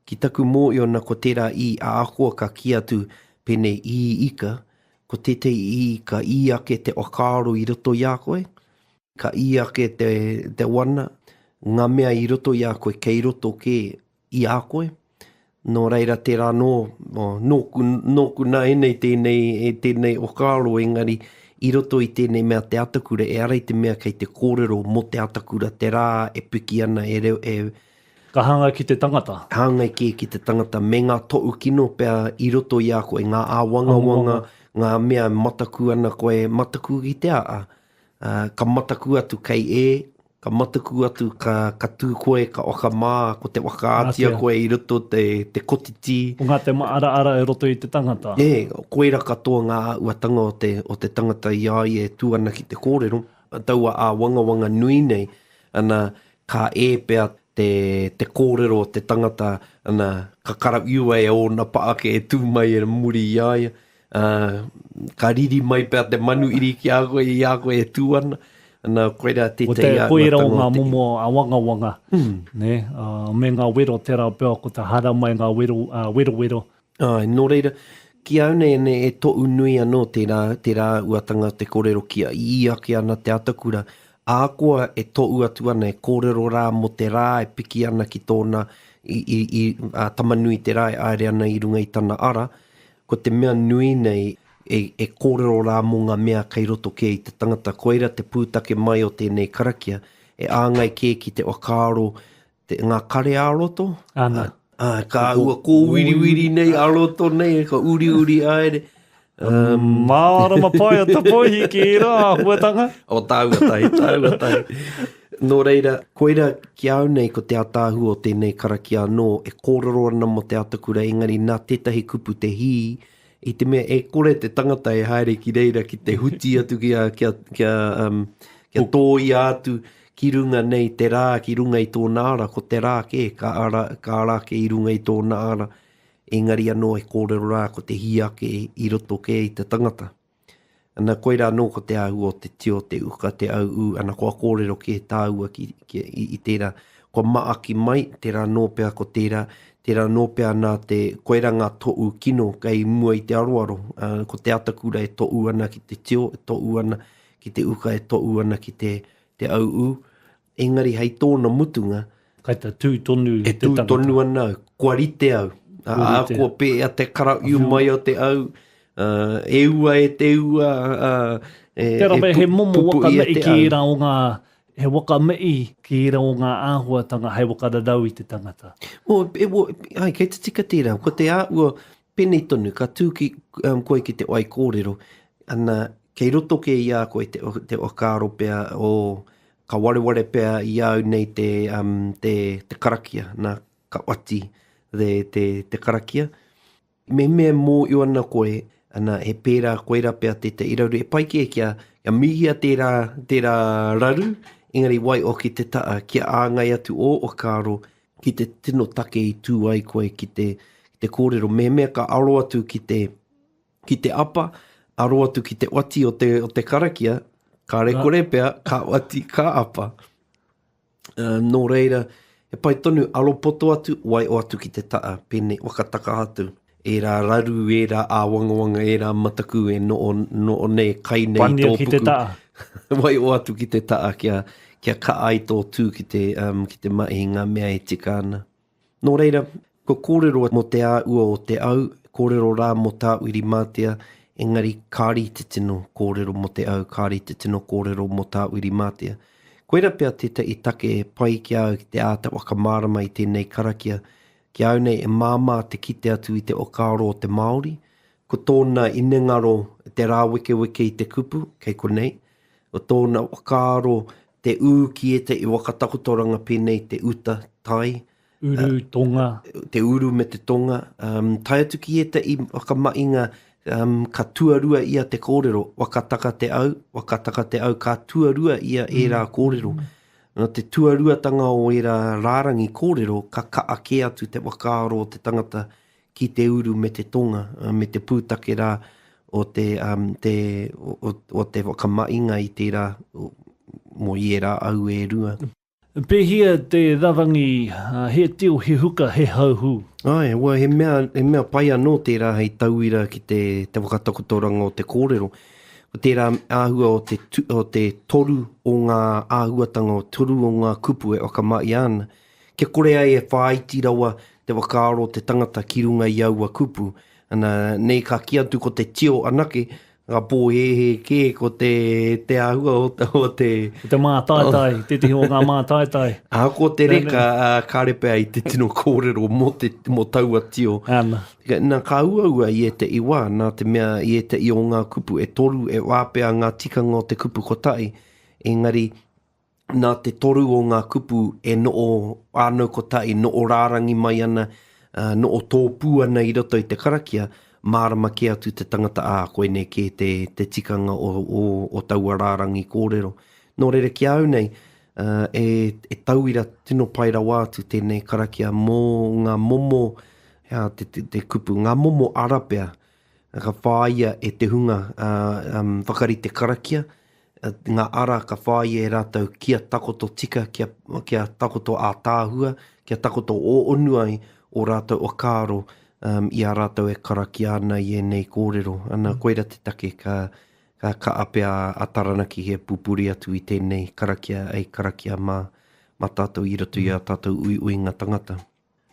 Ki taku mōhio na ko tērā ī ahakoa ka kī atu pēnei ī ika, ko tētahi ī ka ī ake te whakaaro i roto i a koe, ka ī ake te, te wana, ngā mea i roto i a koe kei roto kē i a koe. Nō reira tērā anō, nōku, nōku nā ēnei tēnei, tēnei whakaaro engari i roto i tēnei mea te atakura, ehara i te mea kei te kōrero mō te atakura, te rā e piki ana e reo, e. Ka hāngai ki te tangata. Hāngai kē ki te tangata me ngā tohu kino pea i roto i a koe, ngā āwangawanga, ngā mea e mataku ana koe, mataku ki te aha, ka mataku atu kei e, Ka mataku atu, ka, ka tū koe, ka whakamā, ko te whakaatia koe i roto te, te kotiti. Ko ngā te māaraara e roto i te tangata. Ē, koira katoa ngā āhuatanga o te, o te tangata i a ia e tū ana ki te kōrero, taua āwangawanga nui nei, ana, ka ē pea te, te kōrero o te tangata, ana, ka karawhiua e ōna paake e tū mai e muri i a ia. Ā, ka riri mai pea te manuhiri ki a koe i a koe e tū ana. Ana, koirā tētahi āhuatanga o te. Koirā o ngā momo āwangawanga, nē, ā, me ngā wero tērā pea ko te haere mai ngā wero, ā, werowero. Āe, nō reira, ki au nei, nē, e toʻu nui anō tērā, tērā āhuatanga te kōrero kia ī ake ana te atakura, ahakoa e toʻu atu ana, e kōrero rā mō te rā e piki ana ki tōna, i, i, i, ā, Tama-nui-te-rā e haere ana i runga i tana ara, Ko te mea nui nei, e, e kōrero rā mō ngā mea kei roto kē i te tangata, koira te pūtake mai o tēnei karakia, e āngai kē ki te whakaaro, te, ngā kare ā-roto. Ana. Ā, ka āhua kōwiriwiri nei, ā-roto nei, ka uriuri haere. Um, Mārama pai a Tapoihi ki ērā āhuatanga. O tāua tahi, tāua tahi. Nō reira, koira ki a au nei ko te ātaahua o tēnei karakia anō e kōrero ana mō te atakura engari nā tētahi kupu te hī i te mea e kore te tangata e haere ki reira ki te huti atu ki a, kia, kia, um, kia tōia atu ki runga nei te rā ki runga i tōna ara, ko te rā kē ka ara, ka ara ake i runga i tōna ara. Engari anō e kōrero rā ko te hī ake i roto kē i te tangata. Ana koirā anō ko te āhua o te tio, te uka, te auū, ana kua kōrero kē tāua ki, ki, i, i tērā, kua maaki mai, tērā anō pea ko tērā, tērā anō pea nā te, koirā ngā toʻu kino kei mua i te aroaro, ā, ko te atakura e toʻu ana ki te tio, e toʻu ana ki te uka, e toʻu ana ki te, te auū. Engari hei tōna mutunga, Kai te tū tonu e te tū tangata. tonu ana au, kua rite au. Kua Ā, rite. kua pēa te karaiu mai o te au, ā, e ua e te ua, ā, e, Tērā e pea he momo pupuia waka te mei ki au. ērā o ngā, he waka mei ki ērā o ngā āhuatanga hei whakararau i te tangata. O, e, o, ai, kei te tika tērā. Ko te āhua, pēnei tonu, ka tū ki, um, koe ki te wai kōrero, ana, kei roto kē i a koe te, te whakaaro pea o, Ka wareware pea i a au nei te, um, te, te karakia, nā, ka wati te, te, te karakia. Mehemea e mōhio ana koe, ana, he pērā, koirā pea tētahi raru, e pai kē kia, kia mihia tērā, tērā raru, engari waiho ki te taha, kia āngai atu ō whakaaro ki te tino take i tū ai koe ki te, ki te kōrero. Mehemea ka aro atu ki te, ki te apa, aro atu ki te wati o te, o te karakia, kāre kore pea, ka wati, ka apa. Uh, nō reira, he pai tonu aro poto atu, waio atu ki te taa, pēnei wakataka atu. Ērā raru, ērā āwangawanga, ērā mataku e noo, noo nei, kai nei Pania tō ki te puku. taa. Waio atu ki te taa kia, kia ka ai tō tū ki te, um, ki te mahi ngā mea e tika ana. Nō reira, kua kōrero mō te āhua o te au, kōrero rā mō Tāwhirimātea, engari kāre i te tino kōrero mō te au, kāre i te tino kōrero mō Tāwhirimātea. Koira pea tētahi take e pai ki a au ki te āta whakamārama i tēnei karakia. Ki a au nei e māmā te kite atu i te whakaaro o te Māori, ko tōna inengaro te rāwekeweke i te kupu, kei konei, ko tōna whakaaro te ū ki ētahi whakatakotoranga pēnei te uta, tai, Uru, tonga. Te uru me te tonga, um, tae atu ki ētahi whakamahinga um, ka tuarua ia te kōrero, wakataka te au, wakataka te au, ka tuarua ia ērā mm. kōrero. Nā te tuaruatanga o ērā rārangi kōrero, ka kaa kē atu te whakaaro o te tangata ki te uru me te tonga, me te pūtake rā o te, um, te, o, o te whakamahinga i tērā, mō i ērā au e rua. Pēhia te rarangi, he tio, he huka, he hauhū. Āe, well, he mea, he mea pai anō tērā hei tauira ki te, te whakatakotoranga o te kōrero. Ko tērā āhua o te, o te toru o ngā āhuatanga, o toru o ngā kupu e whakamahia ana, Kia kore ai e whāiti rawa te whakaaro o te tangata ki runga i aua kupu. Ana, nei ka kī atu ko te tio anake, ka pōhēhē kē ko te, te āhua o, o te... Ko te mātaitai, tētehi o ngā mātaitai. Ahakoa te reka, kāre pea i te tino kōrero mō, te, mō taua tio. Ana. Nā, ka uaua i ētehi wā, nā te mea i ētehi o ngā kupu e toru, e wā pea ngā tikanga o te kupu kotahi, engari nā te toru o ngā kupu e noho ānau kotahi, noho rārangi mai ana, noho tōpū ana i roto i te karakia, mārama kē atu te tangata, ā, koinei kē te, te tikanga o, o, o taua rārangi kōrero. Nō reira, ki a au nei, e, e tauira tino pai rawa atu tēnei karakia mō ngā momo, he aha te, te, te kupu, ngā momo ara pea, ka whāia e te hunga uh, um, whakarite karakia, ngā ara ka whāia e rātou kia takoto tika, kia, kia takoto ātaahua, kia takoto ōonu ai ō rātou whakaaro um, i a rātou e karakia ana i ēnei kōrero. Ana, mm. koira te take ka, ka, ka apea a Taranaki he pupuri atu i tēnei karakia, ei karakia mā, mā tātou i roto i a tātou uiuinga tangata.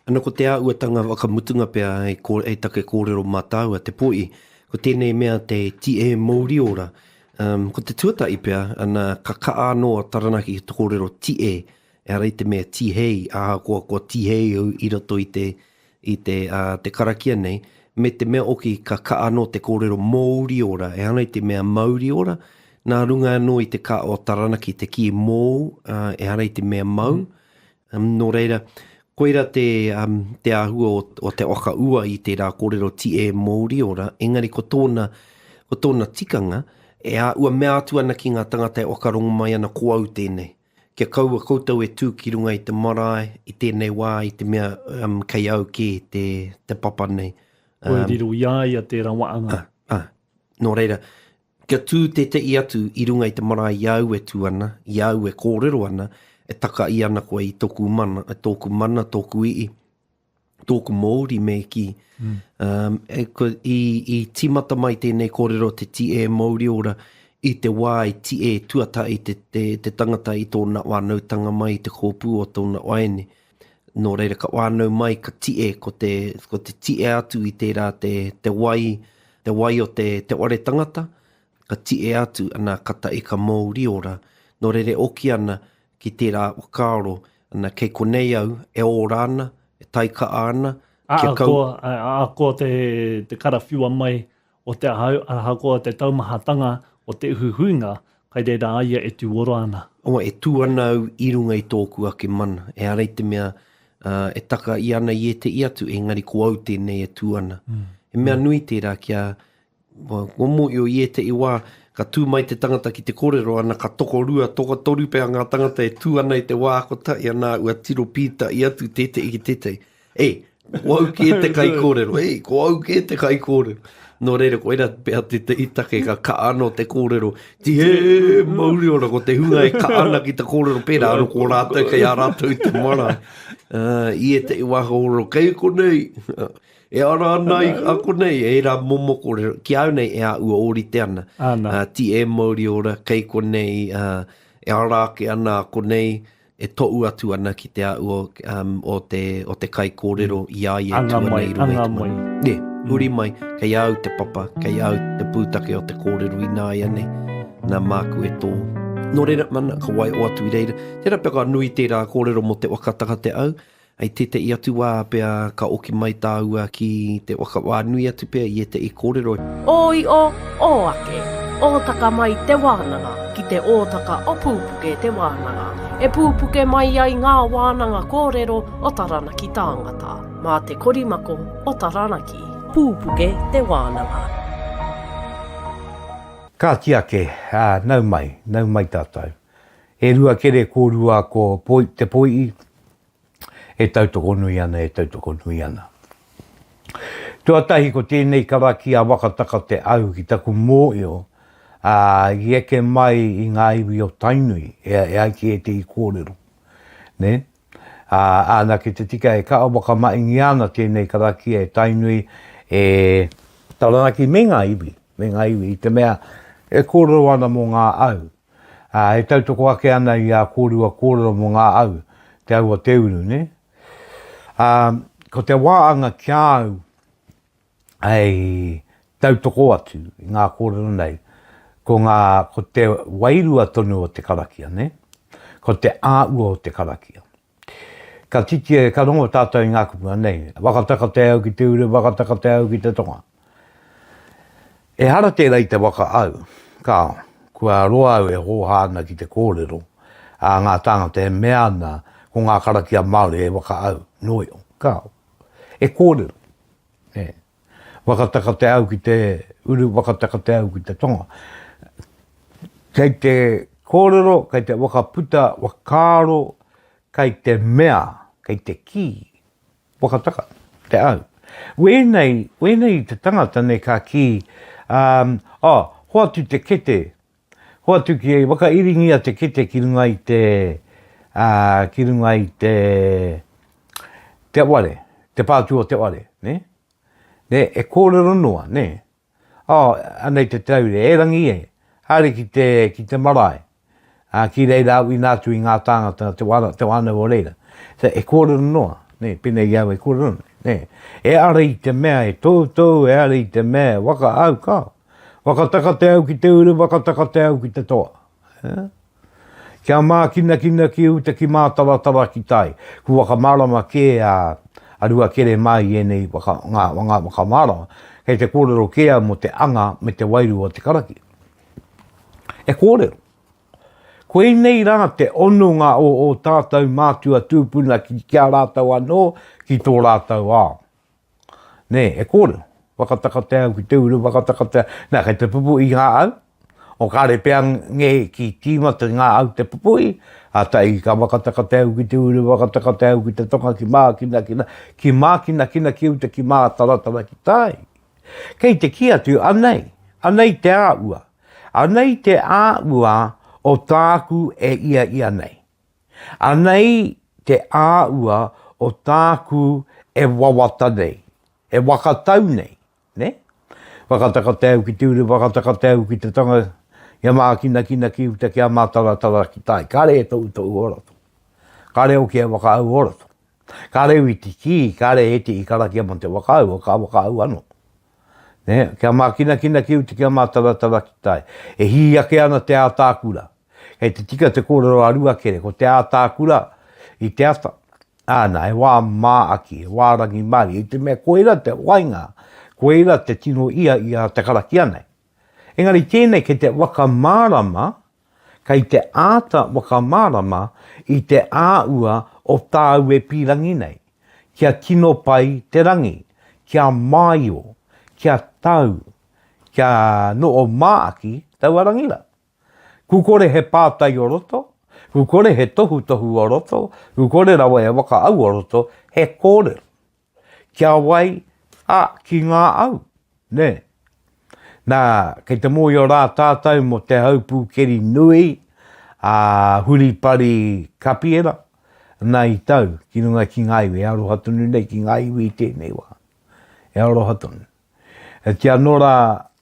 Ana ko te āhuatanga whakamutunga pea hei, kō, hei take kōrero mā tāua, te po'i, ko tēnei mea te tihe mouri ora. Um, ko te tuatahi pea, ana, ka kaha anō a Taranaki ki te kōrero tihe, ehara i te mea tihei, ahakoa kua tihei au i roto i te, i te, uh, te karakia nei, me te mea oki ka kaha anō te kōrero mouri ora, ehara i te mea mauri ora, nā runga anō i te kaha o Taranaki te kī mōu, uh, ehara i te mea mau, mm. Um, nō reira, koira te, um, te āhua o, o te whakaua i tērā kōrero ti e Mōuri ora, engari ko tōna, ko tōna tikanga, e āhua mea atu ana ki ngā tangata e whakarongo mai ana ko au tēnei. Kia kaua koutou e tū ki runga i te marae i tēnei wā i te mea um, kei au kē te, te papa nei. Um, Kua riro i a ia tērā waanga. Ah, ah. Nō reira, kia tū tētehi atu i runga i te marae i a au e tū ana, i a au e kōrero ana, e taka i ana koe i tōku mana, tōku mana, tōku ii. tōku mōuri me kī. Mm. Um, e, ko, i, i tīmata mai tēnei kōrero te tie mōuri ora i te wā i tie tuatahi te, te, te tangata i tōna wānautanga mai i te kōpū o tōna waene. Nō reira ka wānau mai ka tie ko te, ko te tie atu i tērā te, te wai, te wai o te, te ware tangata, ka tie atu ana ka tae ka mōuri ora. Nō reira e oki ana ki tērā whakaaro, ana, kei konei au e ora ana, e taikaha ana, kia kau. Ahakoa, ahakoa te, te karawhiua mai o te ahau, ahakoa te taumahatanga o te uhuhuinga, kai reira a ia e tū ora ana. Awa, e tū ana au i runga i tōku ake mana. Ehara i te mea, uh, e taka i ana i ētehi atu, engari ko au tēnei e tū ana. Mm. He mea nui tērā kia, Kua mōhio i ētehi wā, ka tū mai te tangata ki te kōrero ana, ka tokorua, tokotoru pea ngā tangata e tū ana i te wā kotahi, ana ua tiro pītahi atu tētehi ki tētehi. E, ko au kē te kaikōrero, e, ko au kē te kaikōrero. Nō reira, koira pea tētehi take ka kaha anō te kōrero, Tihe mauri ora, ko te hunga e kaha ana ki te kōrero pērā, anō ko rātou kei a rātou te marae. Uh, I ētehi wā ka kōrero, kei konei, E ara ana i a konei, ērā momo kōrero, ki a au nei e āhua ōrite ana. Ana. Uh, ti e mauri ora, kei konei, uh, e ara ake ana a konei, e toʻu atu ana ki te āhua um, o te, o te kaikōrero i a ia e Anga tū ana mai, i runga i anga te mai. mana. Nē, huri mai, kei a au te papa, kei a au te pūtake o te kōrero ināianei, nā māku e tō. Nō reira, mana, ka waiho atu i reira. Tērā pea ka nui tērā kōrero mō te waka taka te au, Hei tētehi atu wā pea ka oki mai tāua ki te waka wā nui atu pea i ētehi kōrero. Ō io, ō ake, ōtaka mai te wānanga ki te ōtaka o Pūpuke te wānanga, e pūpuke mai ai ngā wānanga kōrero o Taranaki tāngata, mā te korimako o Taranaki. Pūpuke te wānanga. Kāti ake, ā, nau mai, nau mai tātou. E Ruakere kōrua ko Poi, Te Poi'i, e tautoko nui ana, e tautoko nui ana. Tuatahi ko tēnei karakia Wakataka te au ki taku mōio, ā, i eke mai i ngā iwi o Tainui, e, e ai ki ētehi kōrero. Nē? Ā, āna ki te tika e kaha whakamahingia ana tēnei karakia e Tainui, e Taranaki me ngā iwi, me ngā iwi, i te mea e kōrero ana mō ngā au. Ā, e tautoko ake ana i ā kōrua kōrero mō ngā au, te au o te uru, nē? Ā, ko te wāanga ki a au hei tautoko atu i ngā kōrero nei, ko ngā, ko te wairua tonu o te karakia, nē? Ko te āhua o te karakia. Ka titia, ka rongo tātou i ngā kupu anei, Waka taka te au ki te uru, waka taka te au ki te tonga. Ehara tērā i te waka au, kāo, kua roa au e hōhā ana ki te kōrero a ngā tāngata e mea ana ko ngā karakia Māori e waka au, noio, kāo. E kōrero, nē. Waka taka te au ki te uru, waka taka te au ki te tonga. Kei te kōrero, kei te whakaputa whakaaro, kei te mea, kei te kī, waka taka te au. Wēnei, wēnei te tangata nei ka kī, um, oh, hoatu te kete, hoatu ki, whakairingia te kete ki runga i te, uh, ki runga i te, te ware, te pātū o te ware, ne? Nē, e kōrero noa, nē. Oh, anei te taure, erangi e, haere ki te, ki te marae, ā, ki reira au ina atu i ngā tāngata, te wā, te whānau o reira. So, e kōrero noa, nē, pēnei i au e kōrero nei, nē. E ara i te mea e toutou, e ara i te mea e waka au, kao. Whakataka te au ki te uru, whakataka te au ki te toa. Eh? Kia mākinakina ki uta ki mātaratara ki tai. Kua whakamārama kē a, a Ruakere mā i ēnei waka, ngā, ngā whakamārama. Kei te kōrero kē au mō te anga me te wairua o te karakia. E kōrero. Koinei rā te hononga o ō tātou mātua tūpuna ki, ki a rātou anō, ki tō rātou ao. Nē, e kōrero. Whakataka te au ki te uru, whakataka te au. Nā, kei te pupu i ngā au. O kāre pea nge ki tīmata ngā au te pupuhi, a tai ka wakataka te au ki te uru, wakataka te au ki te tonga ki mākinakina, ki mākinakina ki uta ki mātaratara ki tai. Kei te kī atu, anei, anei te āua, anei te āua o tāku e ia ia nei. Anei te āua o tāku e wawata nei, e wakatau nei, ne? Whakataka te au ki te uru, whakataka te au ki te tanga, kia mākinakina ki uta, kia mātaratara ki tai. Kāre e tohutohu o roto. Kāre hoki e whakaau o roto. Kāre i te kī, kāre e te i karakia mō te whakaau, ka whakaau anō. Ne? Kia mākinakina ki uta, kia mātaratara ki tai. E hī ake ana te ātākura. Kei te tika te kōrero a Ruakere, ko te ātākura i te ata. Āna, he wā māaki, he wā rangimārie, i te mea koira te wainga, koira te tino ia i a te karakia nei. Engari tēnei kei te whakamārama, kei te āta whakamārama i te āua o tāu e pīrangi nei, kia tino pai te rangi, kia māio, kia tau, kia noho māaki taua rangi rā. Ku kore he pātai o roto, ku kore he tohutohu o roto, ku kore rawa he whakaau o roto, he kōrero. Kia wai, ā, ki ngā au, nē. Nā, kei te mōhio rā tātou mō te haupū keri nui a Huripari Kapiera, nā i tau ki runga ki ngā iwi, e aroha tonu nei ki ngā iwi i tēnei wā. E aroha tonu. Heoti anō rā,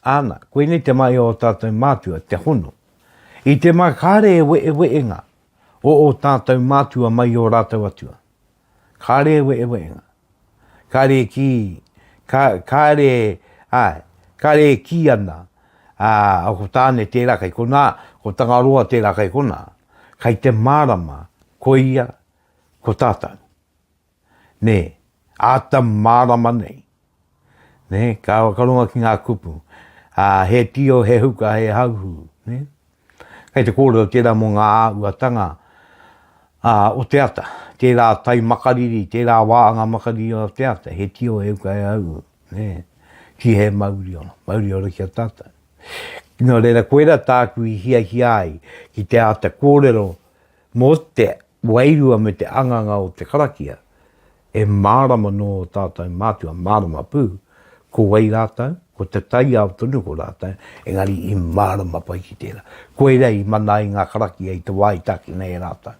āna, koinei te mahi o ō tātou mātua, te hono. I te mā kāre e wehewehenga o ō tātou mātua mai i ō rātou atua. Kāre e wehewehenga. Kāre e kī, kā, kāre, āe, kāre e kī ana, ā, ko Tāne tērā kei konā, ko Tangaroa tērā kei konā. Kei te mārama, koia, ko tātou. Nē, āta mārama nei. Nē, ka whakarongo ki ngā kupu. Ā, he tio, he huka, he hauhū. Nē? Kei te kōrero tērā mō ngā āhuatanga ā, o te ata. Tērā tai makariri, tērā wāanga makariri o te ata. He tio, he huka, he hauhū. Nē? Ki he mauri ora. Mauri ora ki a tātou. Nō reira, koirā tāku i hiahia ai ki te āta kōrero mō te wairua me te anganga o te karakia, e mārama nō ō tātou mātua, mārama pū, ko wai rātou, ko te taiao tonu ko rātou, engari i mārama pai ki tērā. Koirā i mana ai ngā karakia i te wā i tākina e rātou.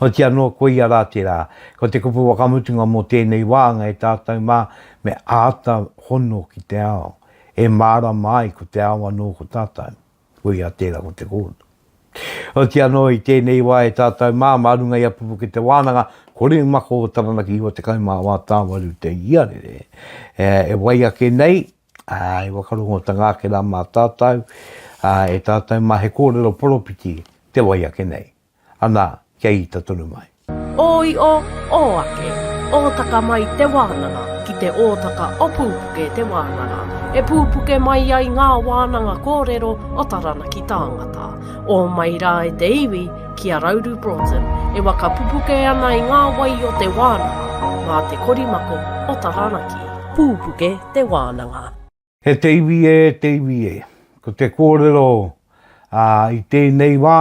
Oti anō, koia rā tērā, ko te kupu whakamutunga mō tēnei wāanga e tātou mā, me āta hono ki te ao, e mārama ai ko te ao anō ko tātou. Koia tērā ko te kōrero. Oti anō i tēnei wā e tātou mā, mā runga i a Pupuke te wānanga, Korimako o Taranaki 94 tāwaru te iarere. E, e wai ake nei, ā, e whakarongotanga ake rā mā tātou, ā, e tātou mā he kōrero poropiti te wai ake nei. Ana, kia ita tonu mai. Ō io, ō ake, ōtaka mai te wānanga ki te ōtaka o Pūpuke te wānanga, e pūpuke mai ai ngā wānanga kōrero o Taranaki tāngata. Ō mai rā e te iwi ki a Rauru Broughton e waka pupuke ana i ngā wai o te wānanga mā te korimako o Taranaki. Pūpuke te wānanga. E te iwi e, te iwi e. Ko te kōrero i tēnei wā,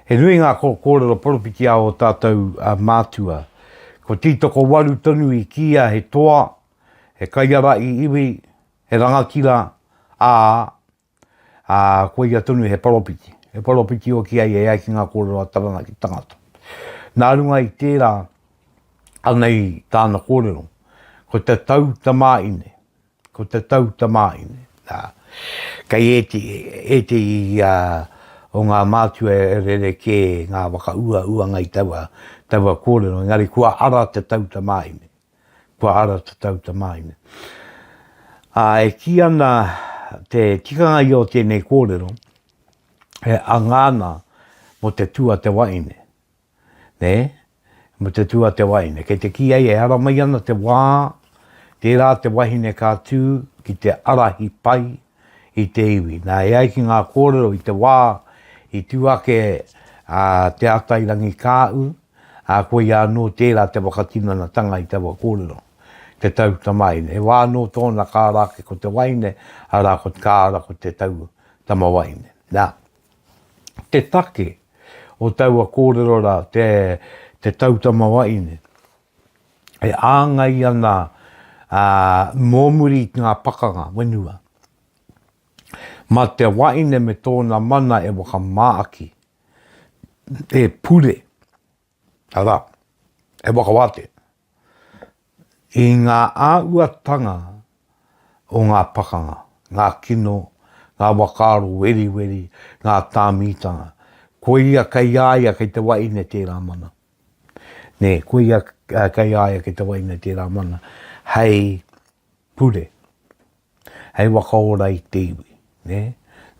he nui ngā kōrero poropiti a ō tātou mātua. Ko Tītokowaru tonu i kīia he toa, he kaiārahi iwi, he rangatira, ā, ā, koia tonu he poropiti. He poropiti hoki ai e ai ki ngā kōrero a Taranaki tangata. Nā runga i tērā, anei tāna kōrero, ko te tau tamāine, ko te tau tamāine. Nā, kei ētehi, ētehi o ngā mātua e rerekē ngā whakauauanga i taua, taua kōrero, engari kua ara te tau tamāine. Kua ara te tau tamāhine. Ā, e kī ana te tikanga ia o tēnei kōrero, e anga ana mō te tū a te wahine. Nē? Mō te tū a te wahine. Kei te kī ai e ara mai ana te wā, tērā te wahine ka tū ki te arahi pai i te iwi. Nā, e ai ki ngā kōrero i te wā i tū ake a Te Atairangikāu, ā, koia anō tērā te whakatinanatanga i taua kōrero, te tau tamaine. He wā anō tōna ka ara ake ko te waeine, arā, ko ka ara ko te tau, tama wahine. Nā, te take o taua kōrero rā, te, te tau tama wahine, e āngai ana ā, mō muri i ngā pakanga whenua. Mā te wahine me tōna mana e whakamāaki, e pure, arā, e whakawātea i ngā āhuatanga o ngā pakanga, ngā kino, ngā whakaaro weriweri, ngā tāmītanga. Koia kei a ia kei te wahine tērā mana. Nē, koia kei a ia kei te wahine tērā mana hei pure, hei whakaora i te iwi, nē.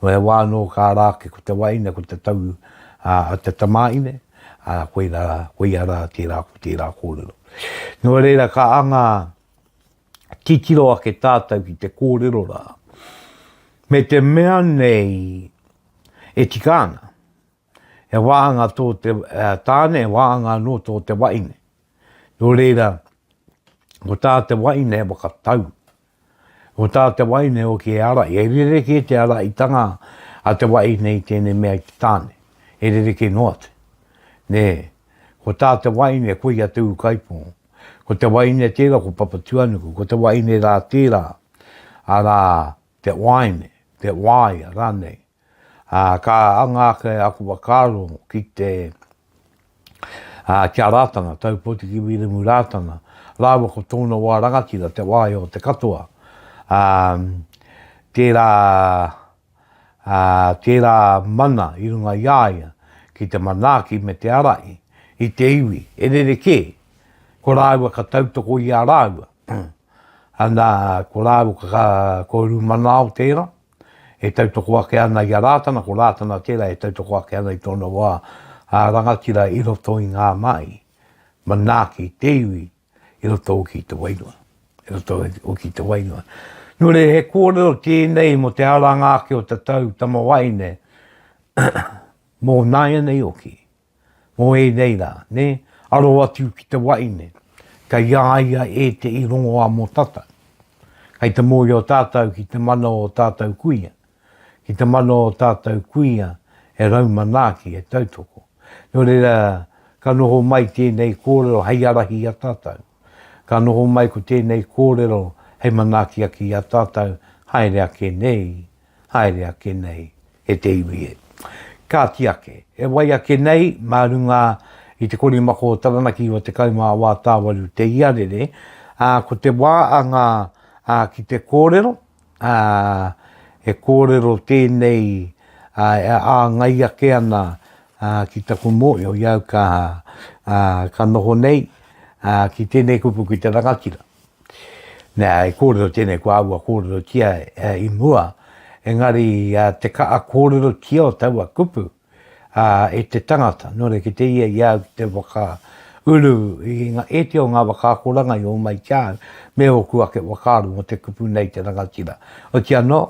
Nō he wā anō ka ara ake ko te waeine, ko te tau a te tamāhine, ā, koirā, koia rā tērā ko tērā kōrero. Nō reira ka anga titiro ake tātou ki te kōrero rā, me te mea nei e tika ana, he wāhanga tō te tāne, he wāhanga anō tō te waeine. Nō reira, ko tā te waeine he whakatau. Ko tā te waeine hoki he ārahi. He rerekē te ārahitanga a te waeine i tēnei mea i te tāne. He rerekē noa atu. Nē. Ko tā te waeine, koia te ūkaipō. Ko te waeine tērā ko Papatūānuku, ko te waeine rā tērā, arā, te waeine, te waea rānei. Ā, ka anga ake aku whakaaro ki te, ā, ki a Rātana, Taupotiki Wiremu Rātana, rāua ko tōna wā rangatira, te wāhi o te katoa. Ā, tērā, ā, tērā mana i runga i a ia ki te manaaki me te ārahi i te iwi, e rerekē, ko rāua ka tautoko i a rāua. Ana, ko rāua ka, ko Rūmanao tērā, e tautoko ake ana i a Rātana, ko Rātana tērā e tautoko ake ana i tōna wā rangatira i roto i ngā mahi manaaki i te iwi i roto hoki i te wairua, i roto hoki i te wairua. Nō reira, he kōrero tēnei mō te aranga ake o te tau tamawaine mō nāianei hoki. Mō ēnei rā, nē, aro atu ki te waeine, kei a ia ētehi rongoā mō tātou. Kei te mōhio tātou ki te mana o tātou kuia, ki te mana o tātou kuia e raumanaaki, e tautoko. Nō reira, ka noho mai tēnei kōrero hei ārahi i a tātou. Ka noho mai ko tēnei kōrero hei manaaki ake i a tātou haere ake nei, haere ake nei e te iwi e. Kāti ake, e wai ake nei mā runga i te korimako o Taranaki 94 tāwaru te iarere, ā, ko te wā anga ā, ki te kōrero, ā, he kōrero tēnei ā, e āngai ake ana ā, ki taku mōhio i au ka, ā, ka noho nei ā, ki tēnei kupu ki te rangatira. Nā, i kōrero tēnei, kua aua kōrerotia i mua, engari te kaha kōrerotia o taua kupu e te tangata, nō reira ki te ia i a au ki te whakauru i ngā ētehi o ngā whakaakoranga i homai ki a au, me ōku ake whakaaro mō te kupu nei te rangatira. Oti anō,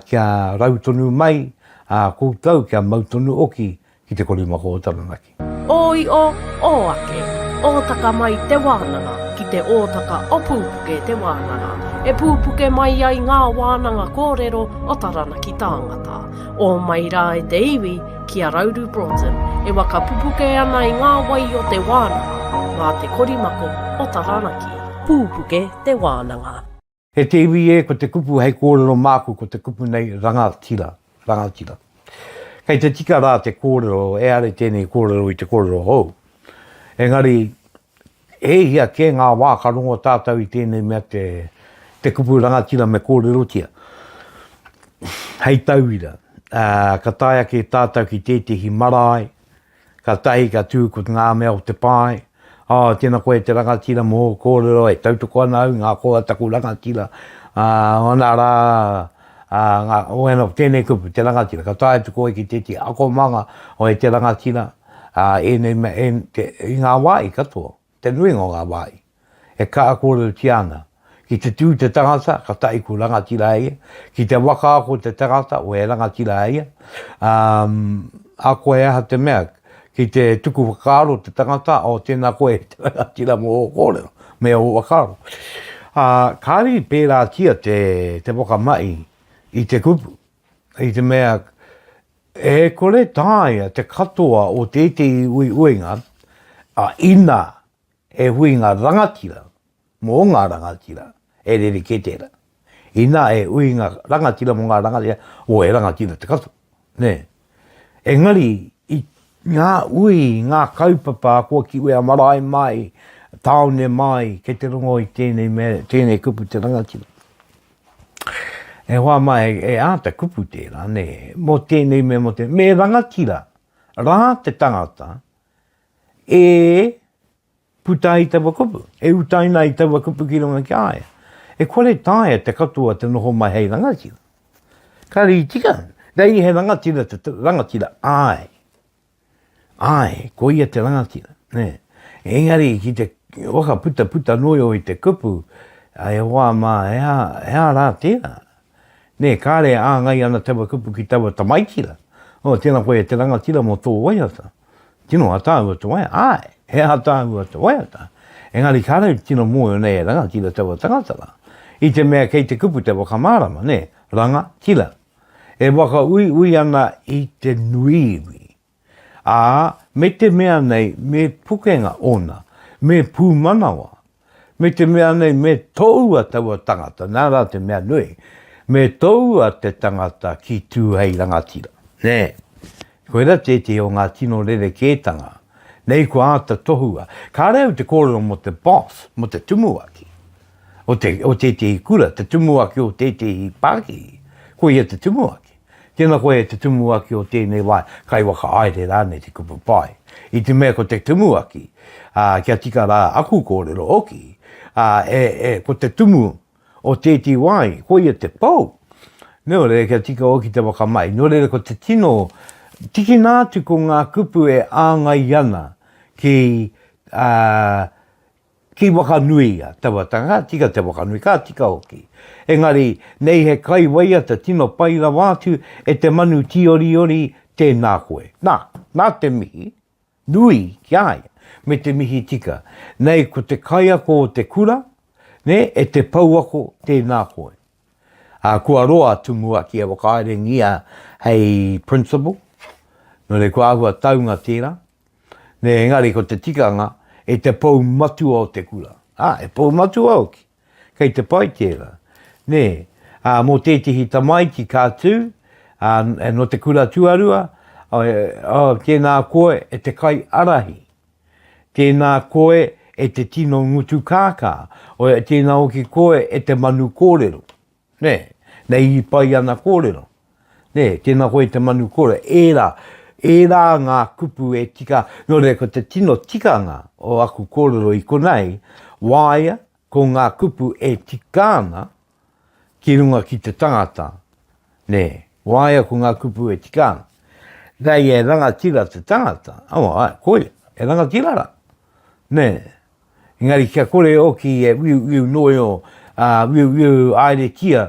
kia rau tonu mai koutou, kia mau tonu hoki ki te korimako o Taranaki. Ō io, ō ake, ōtaka mai te wānanga ki te ōtaka o Pūpuke te wānanga, e pūpuke mai ai ngā wānanga kōrero o Taranaki tāngata. Ō mai rā e te iwi ki a Rauru Broughton e waka pupuke ana i ngā wai o te wānanga mā te korimako o Taranaki. Pūpuke te wānanga. E te iwi e, ko te kupu hei kōrero māku ko te kupu nei rangatira, rangatira. Kei te tika rā te kōrero, ehara i tēnei kōrero i te kōrero hou. Engari, e hia kē ngā wā ka rongo tātou i tēnei mea te, te kupu rangatira me kōrerotia. Hei tauira, ka tae ake tātou ki tētehi marae, Kātahi ka tū ko ngā mea o te pae, Ā, tēnā koe e te rangatira mō ō kōrero, e tautoko ana au i ngā koa taku rangatira, ā, ana rā, ā, ngā, o ēnā, tēnei kupu, te rangatira, ka tae atu koe ki tētehi akomanga, o e te rangatira, ā, ēnei mea, e, te, i ngā wā i katoa, te nuinga o ngā wā i. E kaha kōrerotia ana, ki te tū te tangata, ka tahi ko rangatira e ia, ki te whakaako te tangata, o e rangatira e ia, ā, ako he aha te mea, ki te tuku whakaaro te tangata, o tēnā koe e te rangatira mō ō kōrero, me ō whakaaro. Ā, kāre i pērātia te, te whakamahi i te kupu. I te mea, e kore taea te katoa o tētehi uiuinga, ā, ina he huinga rangatira, mō ngā rangatira, e rerekē tērā. Inā he huinga rangatira mō ngā rangatira, oh, he rangatira te katoa, nē. Engari, i ngā ui, ngā kaupapa kua kiwea marae mai, tāone mai, kei te rongo i tēnei mea, tēnei kupu te rangatira. E hoa mai, e āta kupu tērā, nē, mō tēnei mea, mō tēnei, me rangatira rā te tangata e puta ai taua kupu, e utaina ai taua kupu ki runga ki a ia. E kore taea te katoa te noho mai hei rangatira. Ka rī tika, rei he rangatira te rangatira, āe. Āe, ko ia te rangatira, nē. Engari ki te whakaputaputa noio i te kupu, e hoa mā, he aha, he aha rā tērā? Nē, kāre e āngai ana taua kupu ki taua tamaiti rā. Oh, tēnā koe e te rangatira mō tō waiata. Tino ataahua te waiata. Āe, he ataahua te waiata. Engari kāre au tino mōhio nei e rangatira taua tangata rā. I te mea kei te kupu te whakamārama, nē, ranga-tira. E whakauiui ana i te nui iwi. Ā, me te mea nei me pukenga ōna, me pūmanawa, me te mea nei me toua taua tangata, nā rā te mea nui, me toua te tangata ki tū hei rangatira. Nē. Koirā tētehi o ngā tino rerekētanga. Nei kua āta tohua. Kāre au te kōrero mō te boss, mō te tumuaki o te, o tētehi kura, te tumuaki o tētehi pākihi. Ko ia te tumuaki. Tēnā koe e te tumuaki o tēnei wā, kaiwhakahaere rānei te kupu pai. I te mea ko te tumuaki, ā, kia tika rā aku kōrero hoki, ā, e, e, ko te tumu o tētehi wāhi, ko ia te pou. Nō reira, kia tika hoki te whakamahi. Nō reira, ko te tino, tikina atu ko ngā kupu e āngai ana ki, ā, Ki wakanuia taua tangata, ka tika te wakanui, ka tika hoki. Engari, nei he kaiwaiata tino pai rawa atu e te manu tīoriori, tēnā koe. Nā, nā te mihi nui ki a ia, me te mihi tika. Nei ko te kaiako o te kura, nē, e te pouako, tēnā koe. Ā, kua roa a Tumuaki e whakahaerengia hei principal, nō reira kua āhua taunga tērā. Nē, engari ko te tikanga, e te pou matua o te kura. Ā, e pou matua hoki. Kei te pai tērā. Nē, ā, mō tētehi tamaiti ka tū, ā, nō te kura tuarua, ā, ā, tēnā koe e te kaiārahi. Tēnā koe e te tino ngutu kākā. O, tēnā hoki koe e te manu kōrero. Nē, nei i pai ana kōrero. Nē, tēnā koe te manu kōrero. Ērā, ērā ngā kupu e tika, nō reira ko te tino tikanga o aku kōrero i konei, waia ko ngā kupu e tika ana ki runga ki te tangata, nē, waia ko ngā kupu e tika ana. Nei e rangatira te tangata, oh, ai, koia, e rangatira rā. Nē, Engari kia kore oki e wiuwiu noio, ā, wiuwiu aeretia,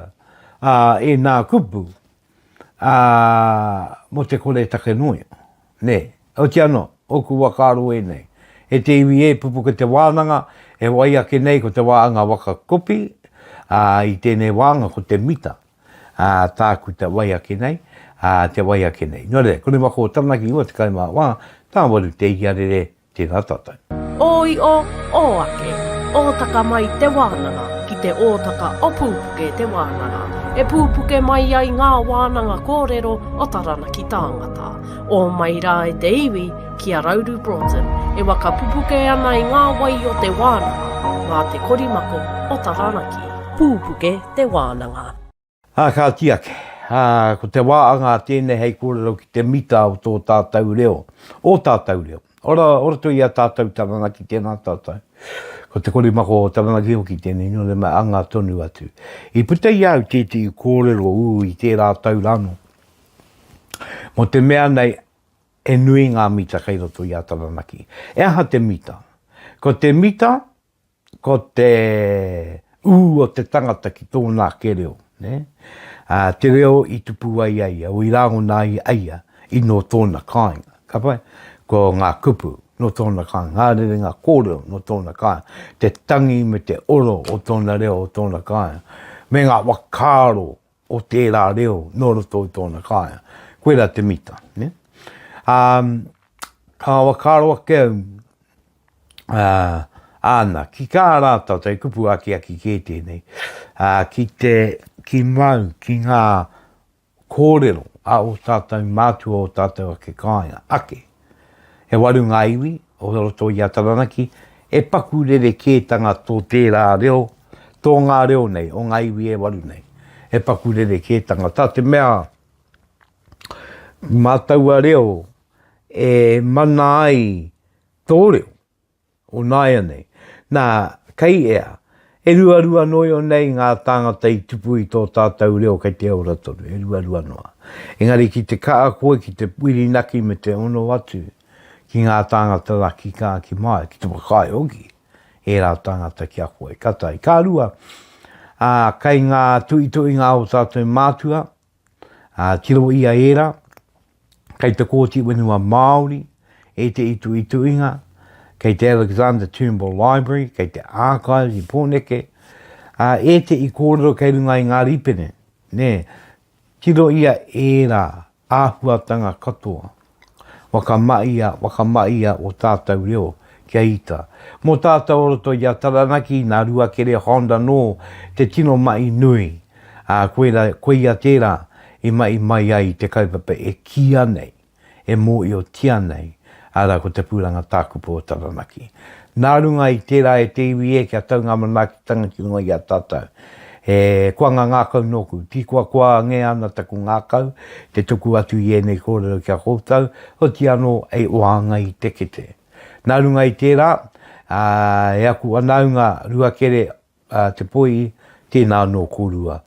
ā, ēnā kupu, ā, mō te kore take noio. Nē. Oti anō, ōku whakaaro ēnei. E te iwi e, pupuke te wānanga, e wai ake nei ko te wā anga waka kopi, ā, i tēnei wānga ko te mita, ā, tāku te wai ake nei, ā, te wai ake nei. Nō reira, ko te waka o Taranaki 94, tāwaru te iarere, Tēnā tātou. Ō io, ō ake, ōtaka mai te wānanga ki te ōtaka o Pūpuke te wānanga, e pūpuke mai ai ngā wānanga kōrero o Taranaki tāngata. Ō mai rā e te iwi ki a Rauru Broughton e waka pupuke ana i ngā wai o te wānanga mā te korimako o Taranaki. Pūpuke te wānanga. Ā, kāti ake, ā, ko te wā anga tēnei hei kōrero ki te mita o tō tātou reo, ō tātou reo. Ora, ora toi i a tātou Taranaki, tēnā tātou. Ko te korimako o Taranaki hoki tēnei, nō reira me anga tonu atu. I puta i a au tētehi kōrero ū i tērā tau rānō, mō te mea nei, e nui ngā mita kei roto i a Taranaki. E aha te mita? Ko te mita, ko te ū o te tangata ki tōna ake reo, nē? Ā, te reo i tupu ai a ia, o i rāngona ai a ia i nō tōna kāinga. Ka pai? Ko ngā kupu nō tōna kāinga, ngā rerenga kōrero nō tōna kāinga, te tangi me te oro o tōna reo o tōna kāinga, me ngā whakaaro. o tērā reo nō roto i tōna kāinga. Koirā te mita, ne? Ā, ka whakaaro ake au, ā, āna, ki kā rā tātou, he kupu akiaki kē tēnei, ā, ki te, ki mau, ki ngā kōrero a ō tātou mātua o tātou ake kāinga, ake. He waru ngā iwi o roto i a Taranaki, e paku rerekētanga tō tērā reo, tō ngā reo nei, o ngā iwi e waru nei. He paku rerekētanga. Tā te mea, mā taua reo e mana ai tō reo, o nāianei. Nā, kei ea, e ruarua noa iho nei ngā tāngata i tupu i tō tātou reo kei te ora tonu, e ruarua noa. Engari ki te kaha koe ki te whirinaki me te ono atu ki ngā tāngata rā ki kā ki mai, ki te whakaae hoki ērā tāngata ki a koe. Ka tahi. Ka rua, ā, kei ngā tuhituhinga o tātou mātua, Ā, tiro ia ērā, kei te Kōti Whenua Māori ētehi tuituinga, kei te Alexander Turnbull Library, kei te Archives i Pōneke, ā, ētehi kōrero kei runga i ngā rīpene, nē, tiro ia ērā āhuatanga katoa. Whakamahia, whakamahia o tātou reo kia ita. Mō tātou o roto i a Taranaki, nā Ruakere Honda nō te tino mahi nui, ā, koira, koia tērā i mahi mai ai i te kaupapa e kīia nei, e mōhiotia nei, arā, ko te pūranga tākupu o Taranaki. Nā runga i tērā e te iwi e kia tau ngā manaakitanga ki runga i a tātou. He koanga ngākau nōku, tīkoakoa ngē ana taku ngākau te tuku atu i ēnei kōrero ki a koutou, oti anō hei wāngai i te kete. Nā runga i tērā, e aku whanaunga Ruakere Te Poi, tēnā anō kōrua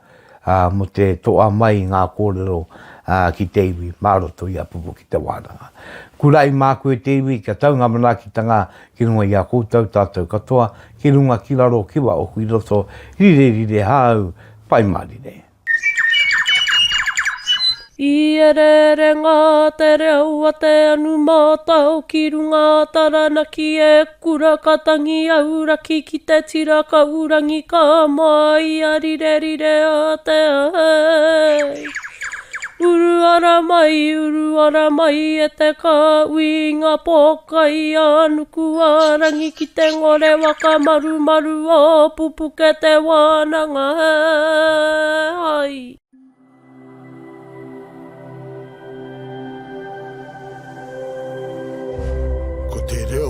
mō te toa mai i ngā kōrero ki te iwi mā roto i a Pupuki Te Wānanga. Kuraʻi māku e te iwi kia tau ngā manaakitanga ki runga i a koutou tātou katoa, ki runga, ki raro, ki waho, ki roto, rire rire hāu, pai mārire. I ereerenga te reo a te anu mātao ki runga a Taranaki e kura ka tangi auraki ki te tira kaurangi ka māia rirerire a te ai. Uru ara mai, uru ara mai e te kāhui i ngā pōkai a Nukuārangi ki te ngore waka marumaru o Pupuke te wānanga ai. Ko te reo.